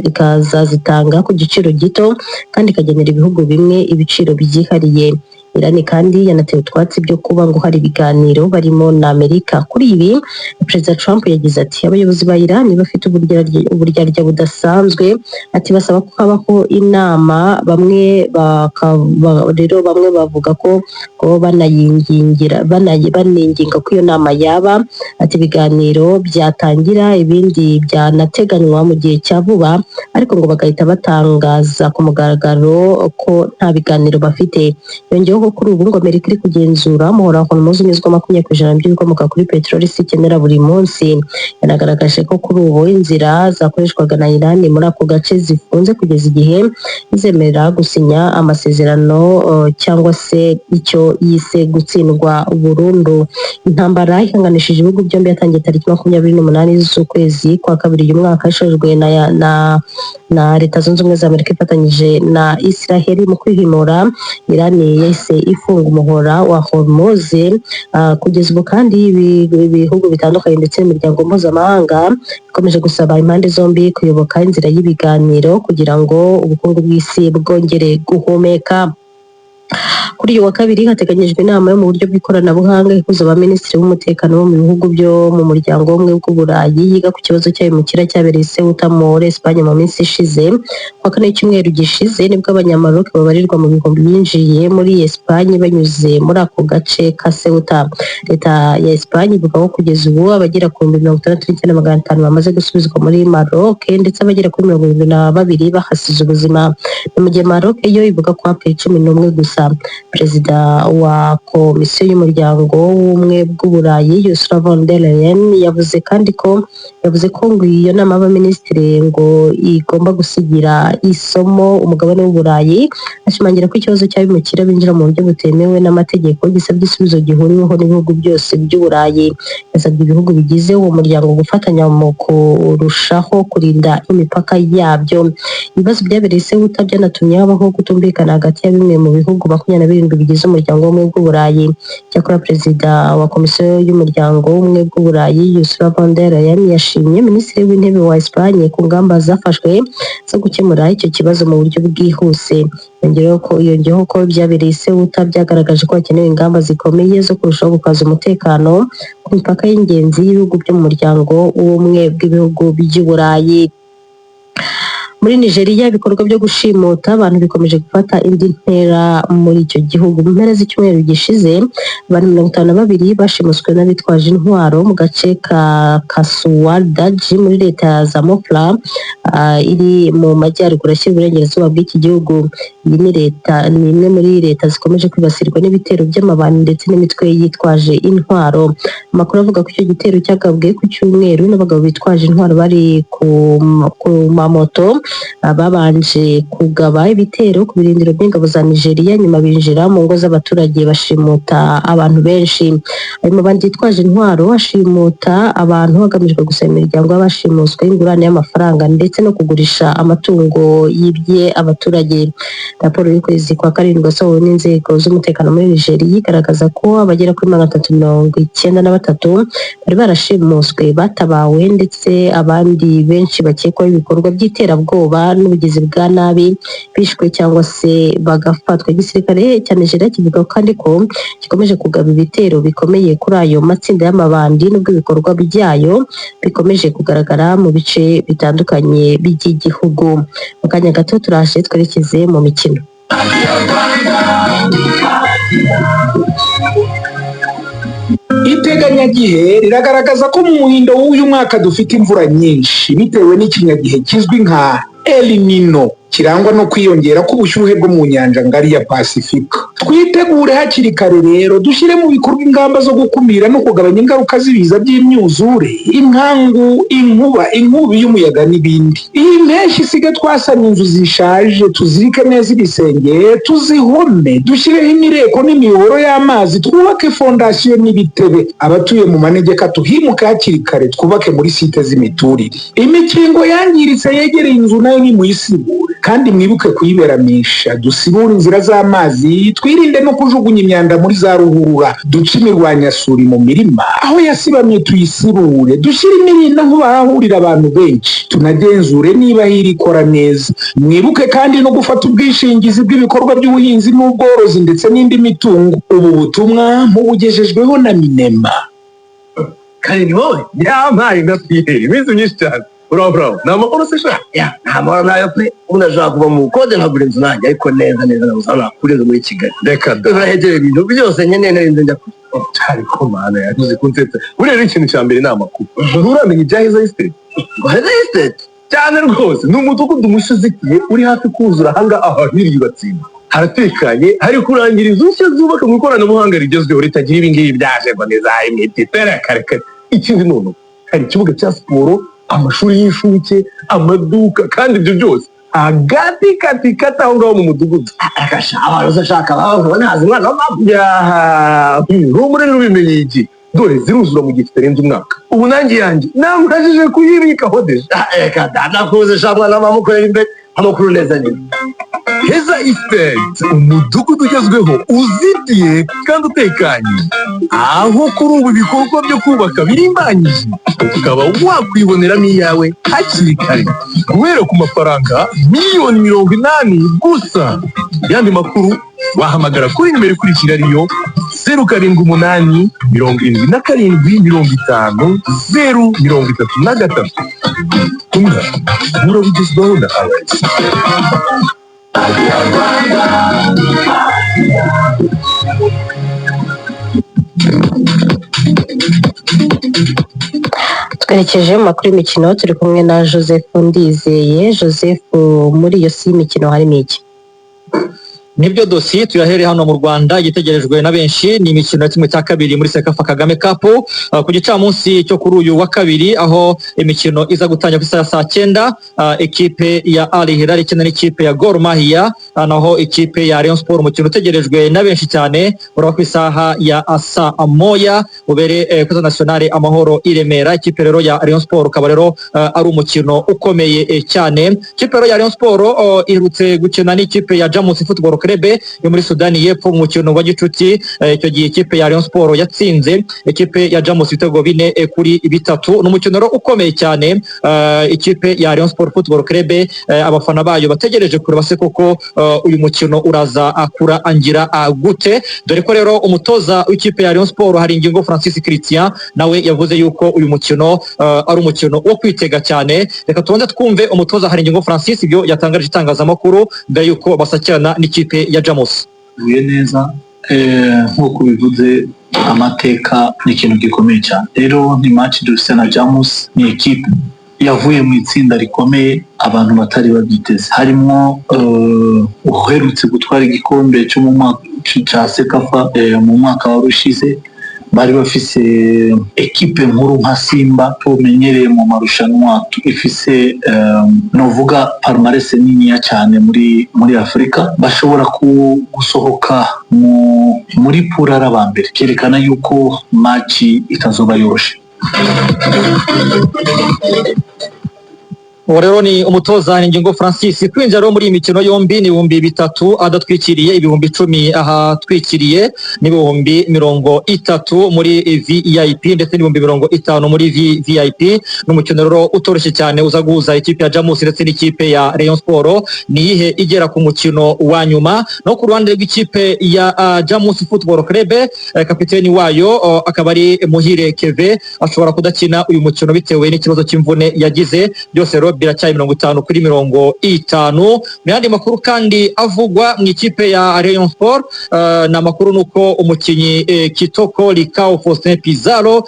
ikazazitanga ku giciro gito kandi ikagenera ibihugu bimwe ibiciro byihariye. Iran kandi yanatewe utwatsi byo kuba ngo hari ibiganiro barimo na Amerika. Kuri ibi, Perezida Trump yagize ati: "Abayobozi ba Iran bafite uburyarya budasanzwe." Ati: "Basaba ko habaho inama, bamwe rero bamwe bavuga ko ngo banayingingira, baninginga ko iyo nama yaba." Ati: "Ibiganiro byatangira, ibindi byanateganywa mu gihe cya vuba, ariko ngo bagahita batangaza ku mugaragaro ko nta biganiro bafite." Yongeyeho ko kuri ubu ngo Amerika iri kugenzura umuhora wa Hormuz unyuzwa 20% by'ibikomoka kuri peteroli isi ikenera buri munsi. Yanagaragaje ko kuri ubu inzira zakoreshwaga na Iran muri ako gace zifunze kugeza igihe izemerera gusinya amasezerano cyangwa se icyo yise gutsindwa burundu. Intambara ihanganishije ibihugu byombi yatangiye tariki 28 z'ukwezi kwa kabiri uyu mwaka, ishojwe na Leta Zunze Ubumwe za Amerika ifatanyije na Israel. Mu kwihimura, Iran yahise ifunga umuhora wa Hormuz. Kugeza ubu kandi ibihugu bitandukanye ndetse n'imiryango mpuzamahanga ikomeje gusaba impande zombi kuyoboka inzira y'ibiganiro kugira ngo ubukungu bw'isi bwongere guhumeka. Kuri uyu wa kabiri hateganyijwe inama yo mu buryo bw'ikoranabuhanga ihuza abaminisitiri b'umutekano bo mu bihugu byo mu Muryango w'Ubumwe bw'Uburayi, yiga ku kibazo cy'abimukira cyabereye i Ceuta muri Espagne mu minsi ishize. Ku wa kane w'icyumweru gishize nibwo Abanyamaroc babarirwa mu bihumbi binjiye muri Espagne banyuze muri ako gace ka Ceuta. Leta ya Espagne ivuga ko kugeza ubu abagera ku 69,500 bamaze gusubizwa muri Maroc, ndetse abagera kuri 72 bahasize ubuzima. Ni mu gihe Maroc yo ivuga ko hapfuye 11 gusa. Perezida wa Komisiyo y'Umuryango w'Ubumwe bw'Uburayi, Ursula von der Leyen, yavuze kandi ko yavuze ko ngo iyo nama y'abaminisitiri ngo igomba gusigira isomo umugabane w'Uburayi, ashimangira ko ikibazo cy'abimukira binjira mu buryo butemewe n'amategeko gisabye igisubizo gihuriweho n'ibihugu byose by'Uburayi. Yasabye ibihugu bigize uwo muryango gufatanya mu kurushaho kurinda imipaka yabyo. Ibibazo byabereye i Ceuta byanatumye habaho kutumvikana hagati ya bimwe mu bihugu 27 bigize Umuryango w'Ubumwe bw'Uburayi. Cyakora Perezida wa Komisiyo y'Umuryango w'Ubumwe bw'Uburayi, Ursula von der Leyen, yashimye Minisitiri w'Intebe wa Espagne ku ngamba zafashwe zo gukemura icyo kibazo mu buryo bwihuse. Yongeyeho ko ibyabereye i Ceuta byagaragaje ko hakenewe ingamba zikomeye zo kurushaho gukaza umutekano ku mipaka y'ingenzi y'ibihugu byo mu Muryango w'Ubumwe bw'ibihugu by'Uburayi. Muri Nigeria, ibikorwa byo gushimuta abantu bikomeje gufata indi ntera muri icyo gihugu. Mu mpera z'icyumweru gishize, abantu 52 bashimuswe n'abitwaje intwaro mu gace ka Kasuwar Daji muri leta ya Zamfara iri mu majyaruguru ashyira uburengerazuba bw'iki gihugu. Iyi ni leta ni imwe muri leta zikomeje kwibasirwa n'ibitero by'amabandi ndetse n'imitwe yitwaje intwaro. Amakuru avuga ko icyo gitero cyagabwe ku cyumweru n'abagabo bitwaje intwaro bari ku mamoto, babanje kugaba ibitero ku birindiro by'ingabo za Nigeria, nyuma binjira mu ngo z'abaturage bashimuta abantu benshi. Ayo mabandi yitwaje intwaro ashimuta abantu hagamijwe gusaba imiryango y'abashimuswe ingurane y'amafaranga ndetse no kugurisha amatungo yibye abaturage. Raporo y'ukwezi kwa karindwi yasohowe n'inzego z'umutekano muri Nigeria igaragaza ko abagera kuri 393 bari barashimuswe batabawe, ndetse abandi benshi bakekwaho ibikorwa by'iterabwoba n'ubugizi bwa nabi bishwe cyangwa se bagafatwa. Igisirikare cya Nigeria kivuga kandi ko gikomeje kugaba ibitero bikomeye kuri ayo matsinda y'amabandi, nubwo ibikorwa byayo bikomeje kugaragara mu bice bitandukanye by'igihugu. Mu kanya gato turaje twerekeze mu mikino. Iteganyagihe riragaragaza ko mu muhindo w'uyu mwaka dufite imvura nyinshi bitewe n'ikinyagihe kizwi nka El Nino, kirangwa no kwiyongera k'ubushyuhe bwo mu nyanja ngari ya Pasifika. Twitegure hakiri kare rero, dushyire mu bikorwa ingamba zo gukumira no kugabanya ingaruka z'ibiza by'imyuzure, inkangu, inkuba, inkubi y'umuyaga n'ibindi. Iyi mpeshyi isige twasanye inzu zishaje, tuzirike neza ibisenge, tuzihome, dushyireho imireko n'imiyoboro y'amazi, twubake fondasiyo n'ibitebe. Abatuye mu manegeka tuhimuke hakiri kare, twubake muri site z'imiturire. Imikingo yangiritse yegereye inzu nayo nimuyisibure, kandi mwibuke kuyiberamisha. Dusibure inzira z'amazi, twirinde no kujugunya imyanda muri za ruhurura, duce imirwanyasuri mu mirima, aho yasibamye tuyisibure, dushyire imirinda nkuba ahahurira abantu benshi, tunagenzure niba hiri ikora neza. Mwibuke kandi no gufata ubwishingizi bw'ibikorwa by'ubuhinzi n'ubworozi ndetse n'indi mitungo. Ubu butumwa mubugejejweho na MINEMA. Kandi ni wowe yampaye nka Pierre iminsi myinshi cyane. Uraho, uraho, ni amahoro se sha? Ya, nta mahoro nayo pe. Ubu ndashaka kuva mu bukode nkagura inzu nanjye, ariko neza neza nabuze aho nakura inzu muri Kigali. Reka da! Urahegereye ibintu byose nkeneye, narinze njya kure. Ariko mana yagize kunsetsa. Buriya rero ikintu cya mbere ni amakuru. Nturamenya ibya Heza Estate? Ngo Heza Estate? Cyane rwose, ni umudugudu mushya uzitiye uri hafi kuzura ahanga aha hirya haratekanye, hari kurangira inzu nshya zubaka mu ikoranabuhanga rigezweho ritagira ibingibi byaje ngo ni za imiti kare kare. Ikindi noneho hari ikibuga cya siporo, amashuri y'inshuke, amaduka, kandi ibyo byose hagati kati kati aho ngaho mu mudugudu. Agasha abantu uzashaka baho ntazi umwana wa mama. Yaha, humure n'ubimenye iki, dore ziruzura mu gihe kitarenze umwaka. Ubu nanjye yanjye namurajije kuyibikaho déjà. Reka da, nakuze sha mwana wa mama, ukorera imbere amakuru neza nyine. Heza Estate, umudugudu ugezweho uzitiye kandi utekanye, aho kuri ubu ibikorwa byo kubaka birimbanyije, ukaba wakwiboneramo iyawe hakiri kare guhera ku mafaranga miliyoni 80 gusa. Yandi makuru wahamagara kuri nimero ikurikira, ariyo 0787750033. Ubutumwa burabugezwaho na RS. Twerekeje mu makuru y'imikino, turi kumwe na Joseph Ndizeye. Joseph, muri iyo si y'imikino harimo iki? Nibyo, dosiye tuyahereye hano mu Rwanda. Igitegerejwe na benshi ni imikino ya 1/2 muri CECAFA Kagame Cup ku gicamunsi cyo kuri uyu wa kabiri, aho imikino iza gutangira ku isaha ya saa 9, ekipe ya Al Hilal ikina n'ikipe ya Gor Mahia, naho ikipe ya Rayon Sport, umukino utegerejwe na benshi cyane, uraba ku isaha ya saa 1 ubere kuri Nationale Amahoro i Remera. Ikipe rero ya Rayon Sport ukaba rero ari umukino ukomeye cyane. Ikipe rero ya Rayon Sport iherutse gukina n'ikipe ya Jamus Football Club yo muri Sudani y'Epfo mu mukino wa gicuti. Icyo gihe ikipe ya Rayon Sport yatsinze ikipe ya Jamus ibitego 4-3. Ni umukino rero ukomeye cyane, ikipe ya Rayon Sport Football Club abafana bayo bategereje kureba se koko uyu mukino uraza kurangira gute, dore ko rero umutoza w'ikipe ya Rayon Sport Haringingo Francis Christian nawe yavuze yuko uyu mukino ari umukino wo kwitega cyane. Reka tubanze twumve umutoza Haringingo Francis ibyo yatangarije itangazamakuru mbere yuko basakirana n'ikipe ya Jamus. Huye neza, nk'uko bivuze, amateka ni ikintu gikomeye cyane. Rero ni match dufite na Jamus, ni ekipe yavuye mu itsinda rikomeye abantu batari babyiteze, harimo uherutse gutwara igikombe cyo mu mwaka cya CECAFA mu mwaka wari ushize. Bari bafise ekipe nkuru nka Simba tumenyereye mu marushanwa, ifise novuga palmarès niniya cyane muri Afurika. Bashobora gusohoka muri poule ari aba mbere, byerekana yuko match itazoba yoroshe. Uwo rero ni umutoza Haringingo Francis. Kwinjira rero muri iyi mikino yombi ni 3000 adatwikiriye, 10,000 ahatwikiriye, n'30,000 muri VIP ndetse n'50,000 muri VIP. Ni umukino rero utoroshye cyane uza guhuza ikipe ya Jamus ndetse n'ikipe ya Rayon Sport. Ni iyihe igera ku mukino wa nyuma? No ku ruhande rw'ikipe ya Jamus Football Club, kapiteni wayo akaba ari Muhire Keve, ashobora kudakina uyu mukino bitewe n'ikibazo cy'imvune yagize. Byose rero biracyari 50-50. Mu yandi makuru kandi avugwa mu ikipe ya Rayon Sport, ni amakuru nuko umukinnyi Kitoko Likao Faustin Pizarro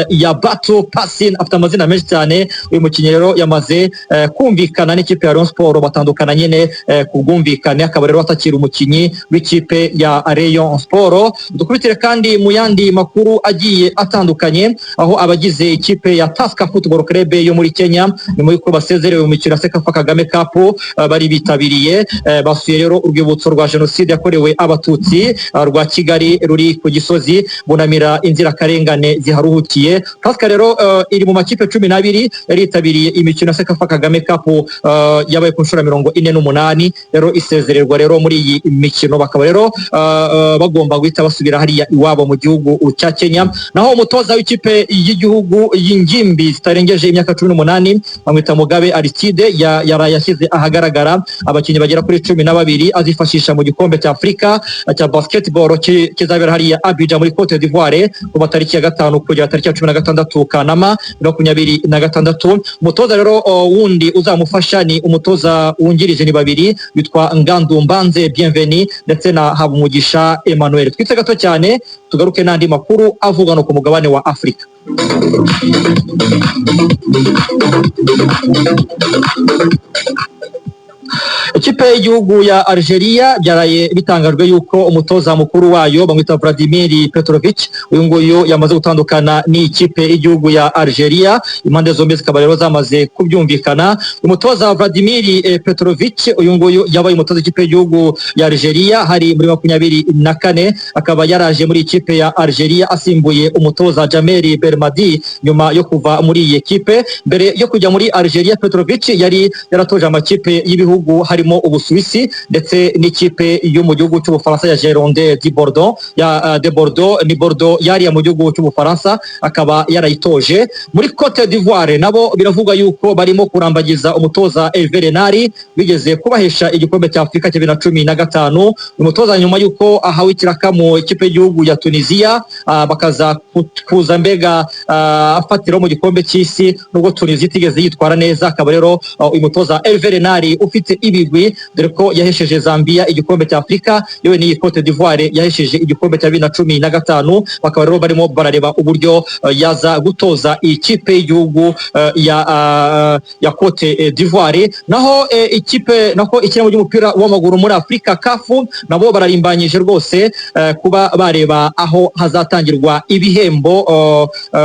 ya Bato Passin, afite amazina menshi cyane. Uyu mukinnyi rero yamaze kumvikana n'ikipe ya Rayon Sport, batandukana nyine ku bwumvikane, akaba rero atakiri umukinnyi w'ikipe ya Rayon Sport. Dukubitire kandi mu yandi makuru agiye atandukanye, aho abagize ikipe ya Tusker Football Club yo muri Kenya, nyuma y'uko basezerewe mu mikino ya CECAFA Kagame Cup bari bitabiriye, basuye rero urwibutso rwa jenoside yakorewe Abatutsi rwa Kigali ruri ku Gisozi, bunamira inzirakarengane ziharuhukiye. Tusker rero iri mu makipe 12 yari yitabiriye imikino ya CECAFA Kagame Cup yabaye ku nshuro ya 48. Rero isezererwa rero muri iyi mikino, bakaba rero bagomba guhita basubira hariya iwabo mu gihugu cya Kenya. Naho umutoza w'ikipe y'igihugu y'ingimbi zitarengeje imyaka 18, bamwita Mugabe Aristide, yaraye yashyize ahagaragara abakinnyi bagera kuri 12 azifashisha mu gikombe cya Afurika cya basketball kizabera hariya Abidjan muri Cote d'Ivoire kuva tariki ya 5 kugera tariki ya 16 Kanama 2026. Umutoza rero wundi uzamufasha ni umutoza wungirije, ni babiri, witwa Ngandu Mbanze Bienveni ndetse na Habumugisha Emmanuel. Twitse gato cyane, tugaruke n'andi makuru avugwa no ku mugabane wa Afurika. Ikipe y'igihugu ya Algeria byaraye bitangajwe yuko umutoza mukuru wayo bamwita Vladimir Petrovic, uyu nguyu yamaze gutandukana n'ikipe y'igihugu ya Algeria, impande zombi zikaba rero zamaze kubyumvikana. Umutoza Vladimir Petrovic, uyu nguyu yabaye umutoza w'ikipe y'igihugu ya Algeria hari muri 24, akaba yaraje muri ikipe ya Algeria asimbuye umutoza Jamel Belmadi nyuma yo kuva muri iyi ekipe. Mbere yo kujya muri Algeria, Petrovic yari yaratoje amakipe y'ibihugu harimo Ubusuwisi ndetse n'ikipe yo mu gihugu cy'Ubufaransa ya Gironde di Bordeaux, ya de Bordeaux, ni Bordeaux yariya mu gihugu cy'Ubufaransa, akaba yarayitoje. Muri Cote d'Ivoire nabo biravugwa yuko barimo kurambagiza umutoza Hervé Renard bigeze kubahesha igikombe cya Afurika cya 2015. Umutoza nyuma yuko ahawe ikiraka mu ikipe y'igihugu ya Tunisia, bakaza kuza mbega afatiraho mu gikombe cy'isi, nubwo Tunisia itigeze yitwara neza, akaba rero uyu mutoza Hervé Renard ufite ibigwi, dore ko yahesheje Zambia igikombe cya Afurika, yewe n'iyi Cote d'Ivoire yahesheje igikombe cya 2015, bakaba rero barimo barareba uburyo yaza gutoza ikipe y'igihugu ya Cote d'Ivoire. Naho ikipe nako ikiramo cy'umupira w'amaguru muri Afurika CAF nabo bararimbanyije rwose kuba bareba aho hazatangirwa ibihembo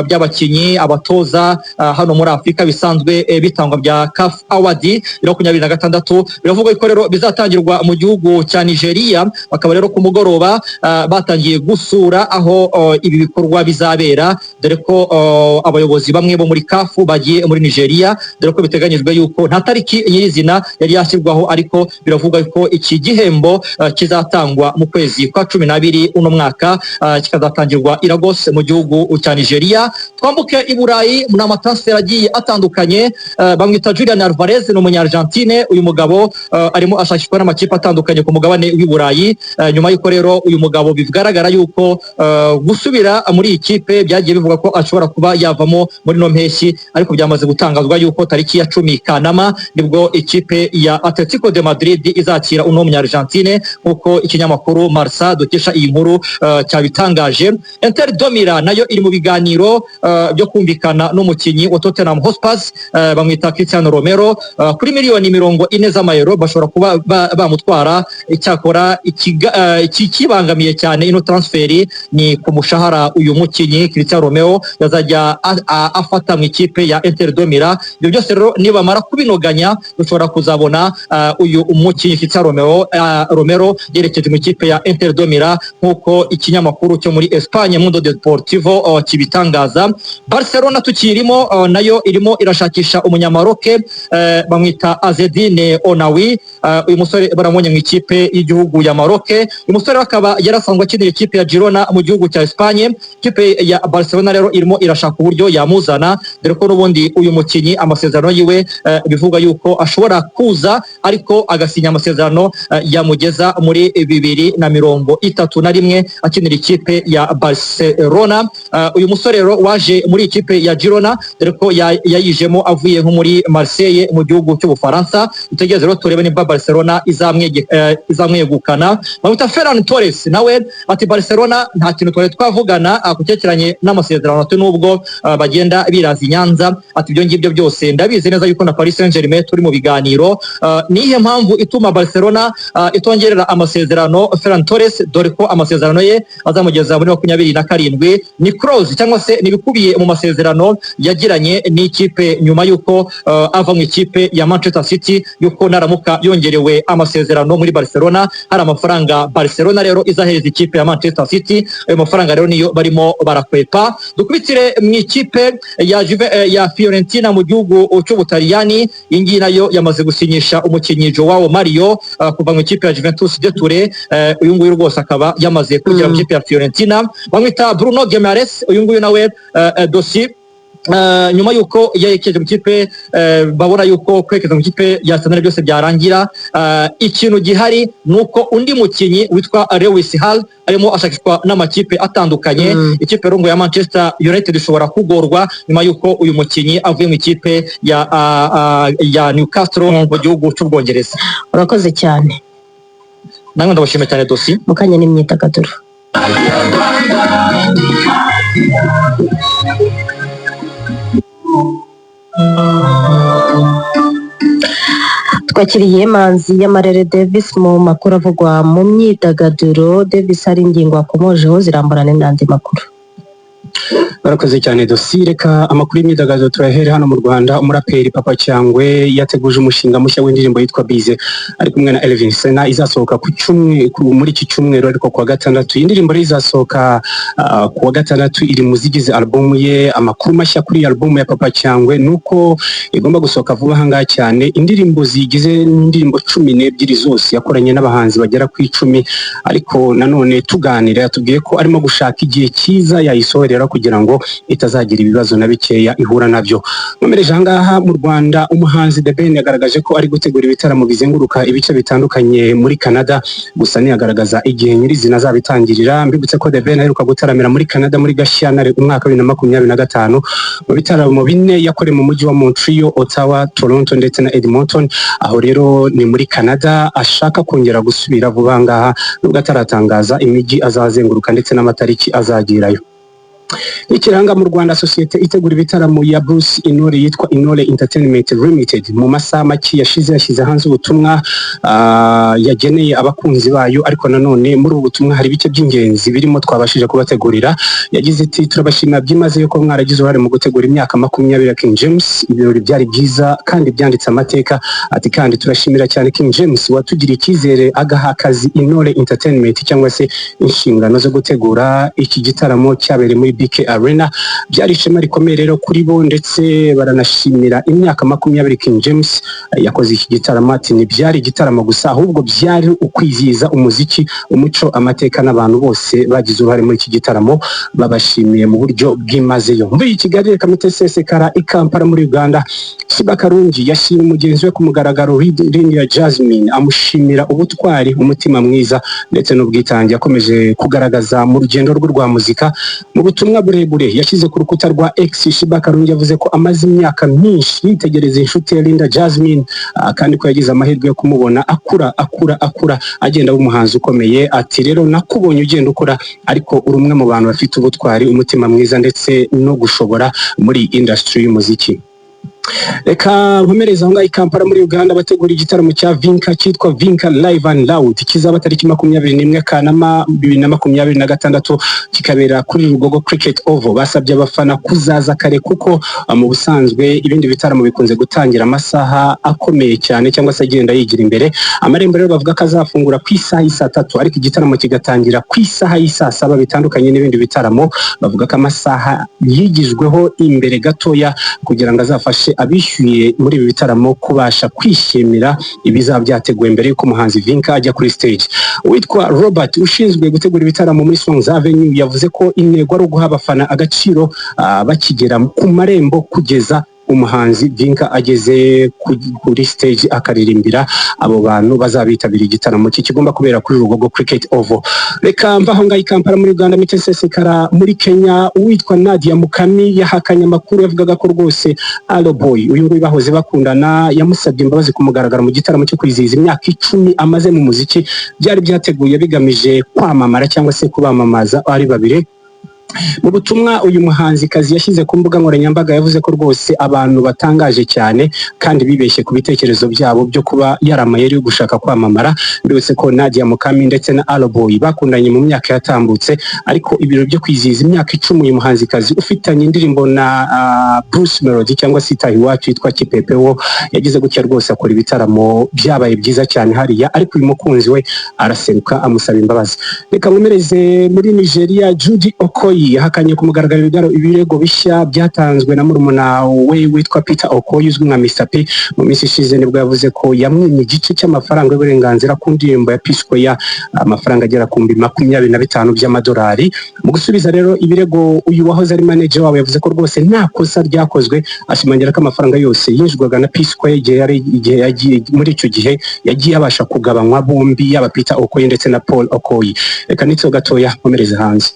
by'abakinnyi, abatoza hano muri Afurika bisanzwe bitangwa bya CAF Award 2026. Biravugwa ko rero bizatangirwa mu gihugu cya Nigeria, bakaba rero ku mugoroba batangiye gusura aho ibi bikorwa bizabera, dore ko abayobozi bamwe bo muri CAF bagiye muri Nigeria, dore ko biteganyijwe yuko nta tariki nyirizina yari yashyirwaho, ariko biravugwa ko iki gihembo kizatangwa mu kwezi kwa 12 uno mwaka, kikazatangirwa i Lagos mu gihugu cya Nigeria. Twambuke i Burayi mu amatransfer agiye atandukanye, bamwita Julian Alvarez, ni umunya-Argentine. Uyu mugabo arimo ashakishwa n'amakipe atandukanye ku mugabane w'i Burayi, nyuma y'uko rero uyu mugabo bigaragara yuko gusubira muri iyi kipe byagiye bivuga ko ashobora kuba yavamo muri no mpeshyi, ariko byamaze gutangazwa yuko tariki ya 10 Kanama nibwo ikipe ya Atletico de Madrid izakira uno munya-Argentine, nk'uko ikinyamakuru Marca dukesha iyi nkuru cyabitangaje. Inter de Milan nayo iri mu biganiro byo kumvikana n'umukinnyi wa Tottenham Hotspur, bamwita Cristiano Romero, kuri miliyoni 40 z'amayero bashobora kuba bamutwara. Icyakora ikibangamiye cyane ino transferi ni ku mushahara uyu mukinnyi Cristiano Romero yazajya afata mu ikipe ya Inter de Milan. Ibyo byose rero nibamara kubinoganya dushobora kuzabona uyu umukinnyi Cristiano Romero yerekeje mu ikipe ya Inter de Milan, nk'uko ikinyamakuru cyo muri Espagne Mundo Deportivo kibitangaza. Barcelona tukirimo, nayo irimo irashakisha umunyamaroke, bamwita Azedine Azedine Onawi. Uyu musore baramubonye mu ikipe y'igihugu ya Maroc. Uyu musore akaba yarasanzwe akinira ikipe ya Girona mu gihugu cya Espagne. Ikipe ya Barcelona rero irimo irashaka uburyo yamuzana, dore ko n'ubundi uyu mukinnyi amasezerano yiwe bivuga yuko ashobora kuza ariko agasinya amasezerano yamugeza muri 2031 akinira ikipe ya Barcelona. Uyu musore rero waje muri ikipe ya Girona, dore ko yayijemo avuye nko muri Marseille mu gihugu cy'Ubufaransa. Dutegereze rero turebe nimba Barcelona izamwegukana. Bamwita Ferran Torres, nawe ati Barcelona nta kintu twari twavugana ku cyerekeranye n'amasezerano, ati nubwo bagenda biraza i Nyanza, ati ibyo ngibyo byose ndabizi neza yuko na Paris Saint-Germain turi mu biganiro. Niyihe mpamvu ituma Barcelona itongerera amasezerano Ferran Torres, dore ko amasezerano ye azamugeza muri 27? Ni clause cyangwa se ni ibikubiye mu masezerano yagiranye n'ikipe nyuma y'uko ava mu ikipe ya Manchester City, yuko naramuka yongerewe amasezerano muri Barcelona hari amafaranga Barcelona rero izahereza ikipe ya Manchester City. Ayo mafaranga rero niyo barimo barakwepa. Dukubitire mu ikipe ya Juve, ya Fiorentina mu gihugu cy'Ubutaliyani. Iyi ngiyi nayo yamaze gusinyisha umukinnyi Joao Mario kuva mu ikipe ya Juventus de Turin. Uyu nguyu rwose akaba yamaze kugera mu ikipe ya Fiorentina. Bamwita Bruno Guimaraes, uyu nguyu nawe dosi nyuma yuko yerekeje mu kipe, babona yuko kwerekeza mu kipe ya Arsenal byose byarangira. Ikintu gihari ni uko undi mukinnyi witwa Lewis Hall arimo ashakishwa n'amakipe atandukanye. Ikipe rungu ya Manchester United ishobora kugorwa nyuma yuko uyu mukinnyi avuye mu ikipe ya Newcastle mu gihugu cy'Ubwongereza. Urakoze cyane. Namwe ndabashimiye cyane, Dosi. Mu kanya n'imyidagaduro. Twakiriye Manzi y'Amarere Davis mu makuru avugwa mu myidagaduro. Davis, hari ingingo akomojeho ziramburane n'andi makuru. Barakoze cyane, Dosi. Reka amakuru y'imyidagaduro turahere hano mu Rwanda. Umuraperi Papa Cyangwe yateguje umushinga mushya w'indirimbo yitwa Bize ari kumwe na Elvin Sena, izasohoka ku cyumwe muri iki cyumweru ariko kuwa gatandatu. Iyi ndirimbo rero izasohoka kuwa gatandatu, iri mu zigize album ye. Amakuru mashya kuri iyi album ya Papa Cyangwe nuko igomba gusohoka vuba aha ngaha cyane. Indirimbo zigize indirimbo 12 zose yakoranye n'abahanzi bagera ku 10, ariko nanone tuganira yatubwiye ko arimo gushaka igihe cyiza yayisohorera kugira ngo itazagira ibibazo na bikeya ihura nabyo. Nkomereje aha ngaha mu Rwanda, umuhanzi The Ben yagaragaje ko ari gutegura ibitaramo bizenguruka ibice bitandukanye muri Canada, gusa ntiyagaragaza igihe nyirizina azabitangirira. Mbibutse ko The Ben aheruka gutaramira muri Canada muri Gashyantare umwaka wa 2025 mu bitaramo bine yakorewe mu mujyi wa Montreal, Ottawa, Toronto ndetse na Edmonton. Aho rero ni muri Canada, ashaka kongera gusubira vuba ngaha nubwo ataratangaza imijyi azazenguruka ndetse n'amatariki azagirayo. Ikiranga mu Rwanda, sosiyete itegura ibitaramo ya Bruce Intore yitwa Intore Entertainment Limited mu masaha make yashize yashyize hanze ubutumwa yageneye abakunzi bayo, ariko nanone muri ubu butumwa hari ibice by'ingenzi birimo twabashije kubategurira. Yagize iti: "Turabashimira byimazeyo ko mwaragize uruhare mu gutegura imyaka 20 ya King James. Ibirori byari byiza kandi byanditse amateka." Ati: "Kandi turashimira cyane King James watugiriye icyizere agaha akazi Intore Entertainment cyangwa se inshingano zo gutegura iki gitaramo cyabereye muri BK Arena. Byari ishema rikomeye rero kuri bo, ndetse baranashimira imyaka 20 King James yakoze iki gitaramo." Ati: "Ntibyari igitaramo gusa, ahubwo byari ukwizihiza umuziki, umuco, amateka n'abantu bose bagize uruhare muri iki gitaramo. Babashimiye mu buryo bwimazeyo." Mvuye i Kigali, reka mpite sesekara i Kampala muri Uganda. Sheebah Karungi yashimye mugenzi we ku mugaragaro Linda Jasmine, amushimira ubutwari, umutima mwiza ndetse n'ubwitange yakomeje kugaragaza mu rugendo rwe rwa muzika. Mu butumwa burebure yashyize ku rukuta rwa X, Sheebah Karungi yavuze ko amaze imyaka myinshi yitegereza inshuti ye Linda Jasmine, kandi ko yagize amahirwe yo kumubona akura akura akura agenda aba umuhanzi ukomeye. Ati: "Rero nakubonye ugenda ukura, ariko uri umwe mu bantu bafite ubutwari, umutima mwiza ndetse no gushobora muri industry y'umuziki." Reka nkomereze aho ngaho i Kampala muri Uganda. Bategura igitaramo cya Vinka cyitwa Vinka Live and Loud kizaba tariki 21 Kanama 2026, kikabera kuri Lugogo Cricket Oval. Basabye abafana kuzaza kare kuko mu busanzwe ibindi bitaramo bikunze gutangira amasaha akomeye cyane cyangwa se agenda yigira imbere. Amarembo rero bavuga ko azafungura ku isaha y'isaa tatu, ariko igitaramo kigatangira ku isaha y'isaa saba. Bitandukanye n'ibindi bitaramo, bavuga ko amasaha yigijweho imbere gatoya kugira ngo azafashe abishyuye muri ibi bitaramo kubasha kwishimira ibizaba byateguwe mbere y'uko umuhanzi Vinka ajya kuri stage. Uwitwa Robert ushinzwe gutegura ibitaramo muri Swangz Avenue yavuze ko intego ari uguha abafana agaciro bakigera ku marembo kugeza umuhanzi Vinka ageze kuri stage akaririmbira abo bantu bazabitabira igitaramo cye kigomba kubera kuri Lugogo Cricket Oval. Reka mva aho ngaho i Kampala muri Uganda, Sesekara muri Kenya. Uwitwa Nadia Mukami yahakanye amakuru yavugaga ko rwose Arrow Bwoy, uyu nguyu bahoze bakundana, yamusabye imbabazi ku mugaragaro mu gitaramo cyo kwizihiza imyaka 10 amaze mu muziki byari byateguye bigamije kwamamara cyangwa se kubamamaza ari babiri. Mu butumwa uyu muhanzikazi yashyize ku mbuga nkoranyambaga, yavuze ko rwose abantu batangaje cyane kandi bibeshye ku bitekerezo byabo byo kuba yari amayeri yo gushaka kwamamara. Mbibutse ko Nadia Mukami ndetse na Arrow Bwoy bakundanye mu myaka yatambutse, ariko ibirori byo kwizihiza imyaka 10 uyu muhanzikazi ufitanye indirimbo na Bruce Melody cyangwa se Itaha Iwacu yitwa Kipepewo, yagize gutya rwose akora ibitaramo byabaye byiza cyane hariya, ariko uyu mukunzi we araseruka amusaba imbabazi. Reka nkomereze muri Nigeria. Judy Okoye yahakanye ku mugaragaro ibirego bishya byatanzwe na murumuna we witwa Peter Okoye uzwi nka Mr P. Mu minsi ishize nibwo yavuze ko yamwimye igice cy'amafaranga y'uburenganzira ku ndirimbo ya P Square, amafaranga agera ku 25,000 by'amadolari. Mu gusubiza rero ibirego, uyu wahoze ari manager wabo yavuze ko rwose nta kosa ryakozwe, ashimangira ko amafaranga yose yinjizwaga na P Square igihe yari igihe yagiye muri icyo gihe yagiye abasha kugabanywa bombi, yaba Peter Okoye ndetse na Paul Okoye. Reka nitso gatoya nkomereze hanze.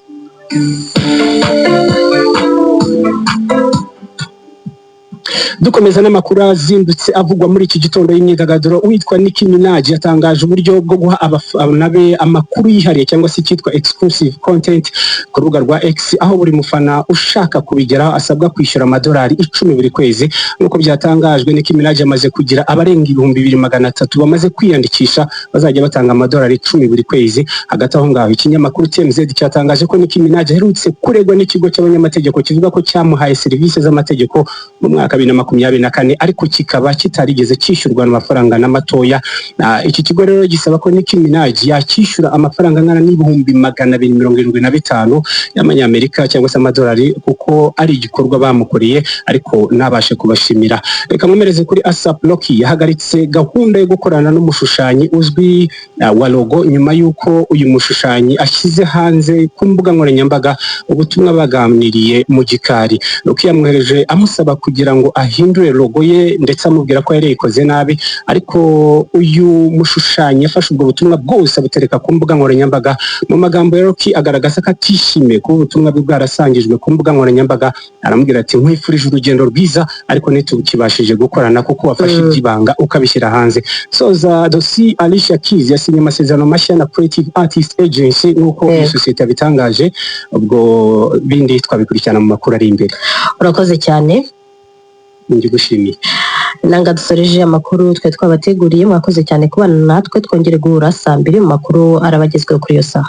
Dukomeza n'amakuru azindutse avugwa muri iki gitondo y'imyidagaduro, uwitwa Nicki Minaj yatangaje uburyo bwo guha abafana be amakuru yihariye cyangwa se icyitwa exclusive content ku rubuga rwa X, aho buri mufana ushaka kubigeraho asabwa kwishyura amadolari 10 buri kwezi. Nk'uko byatangajwe, Nicki Minaj amaze kugira abarenga 2300 bamaze kwiyandikisha bazajya batanga amadolari 10 buri kwezi. Hagati aho ngaho, ikinyamakuru TMZ cyatangaje ko Nicki Minaj aherutse kuregwa n'ikigo cy'abanyamategeko kivuga ko cyamuhaye serivisi z'amategeko mu mwaka 2024, ariko kikaba kitarigeze cyishyurwa amafaranga na matoya. Iki kigo rero gisaba ko Nicki Minaj yakishyura amafaranga angana n'275,000 y'amanyamerika cyangwa se amadolari, kuko ari igikorwa bamukoreye ariko ntabashe kubashimira. Reka nkomereze kuri ASAP Rocky. Yahagaritse gahunda yo gukorana n'umushushanyi uzwi wa logo nyuma y'uko uyu mushushanyi ashyize hanze ku mbuga nkoranyambaga ubutumwa baganiriye mu gikari. Rocky yamwohereje amusaba kugira ngo ahindure logo ye ndetse amubwira ko yari yayikoze nabi, ariko uyu mushushanyi yafashe ubwo butumwa bwose abutereka ku mbuga nkoranyambaga. Mu magambo ya Rocky agaragaza ko atishimiye kuba ubutumwa bwe bwarasangijwe ku mbuga nkoranyambaga, aramubwira ati nkwifurije urugendo rwiza ariko ntitukibashije gukorana kuko wafashe iby'ibanga ukabishyira hanze. Soza dosi, Alicia Keys yasinye amasezerano mashya na Creative Artist Agency nk'uko iyi sosiyete yabitangaje. Ubwo bindi twabikurikirana mu makuru ari imbere. Urakoze cyane. Ndigushimiye. Nanga dusoreje amakuru twe twabateguriye. Mwakoze cyane kubana natwe, twongere guhura saa 2 mu makuru arabagezweho kuri iyo saha.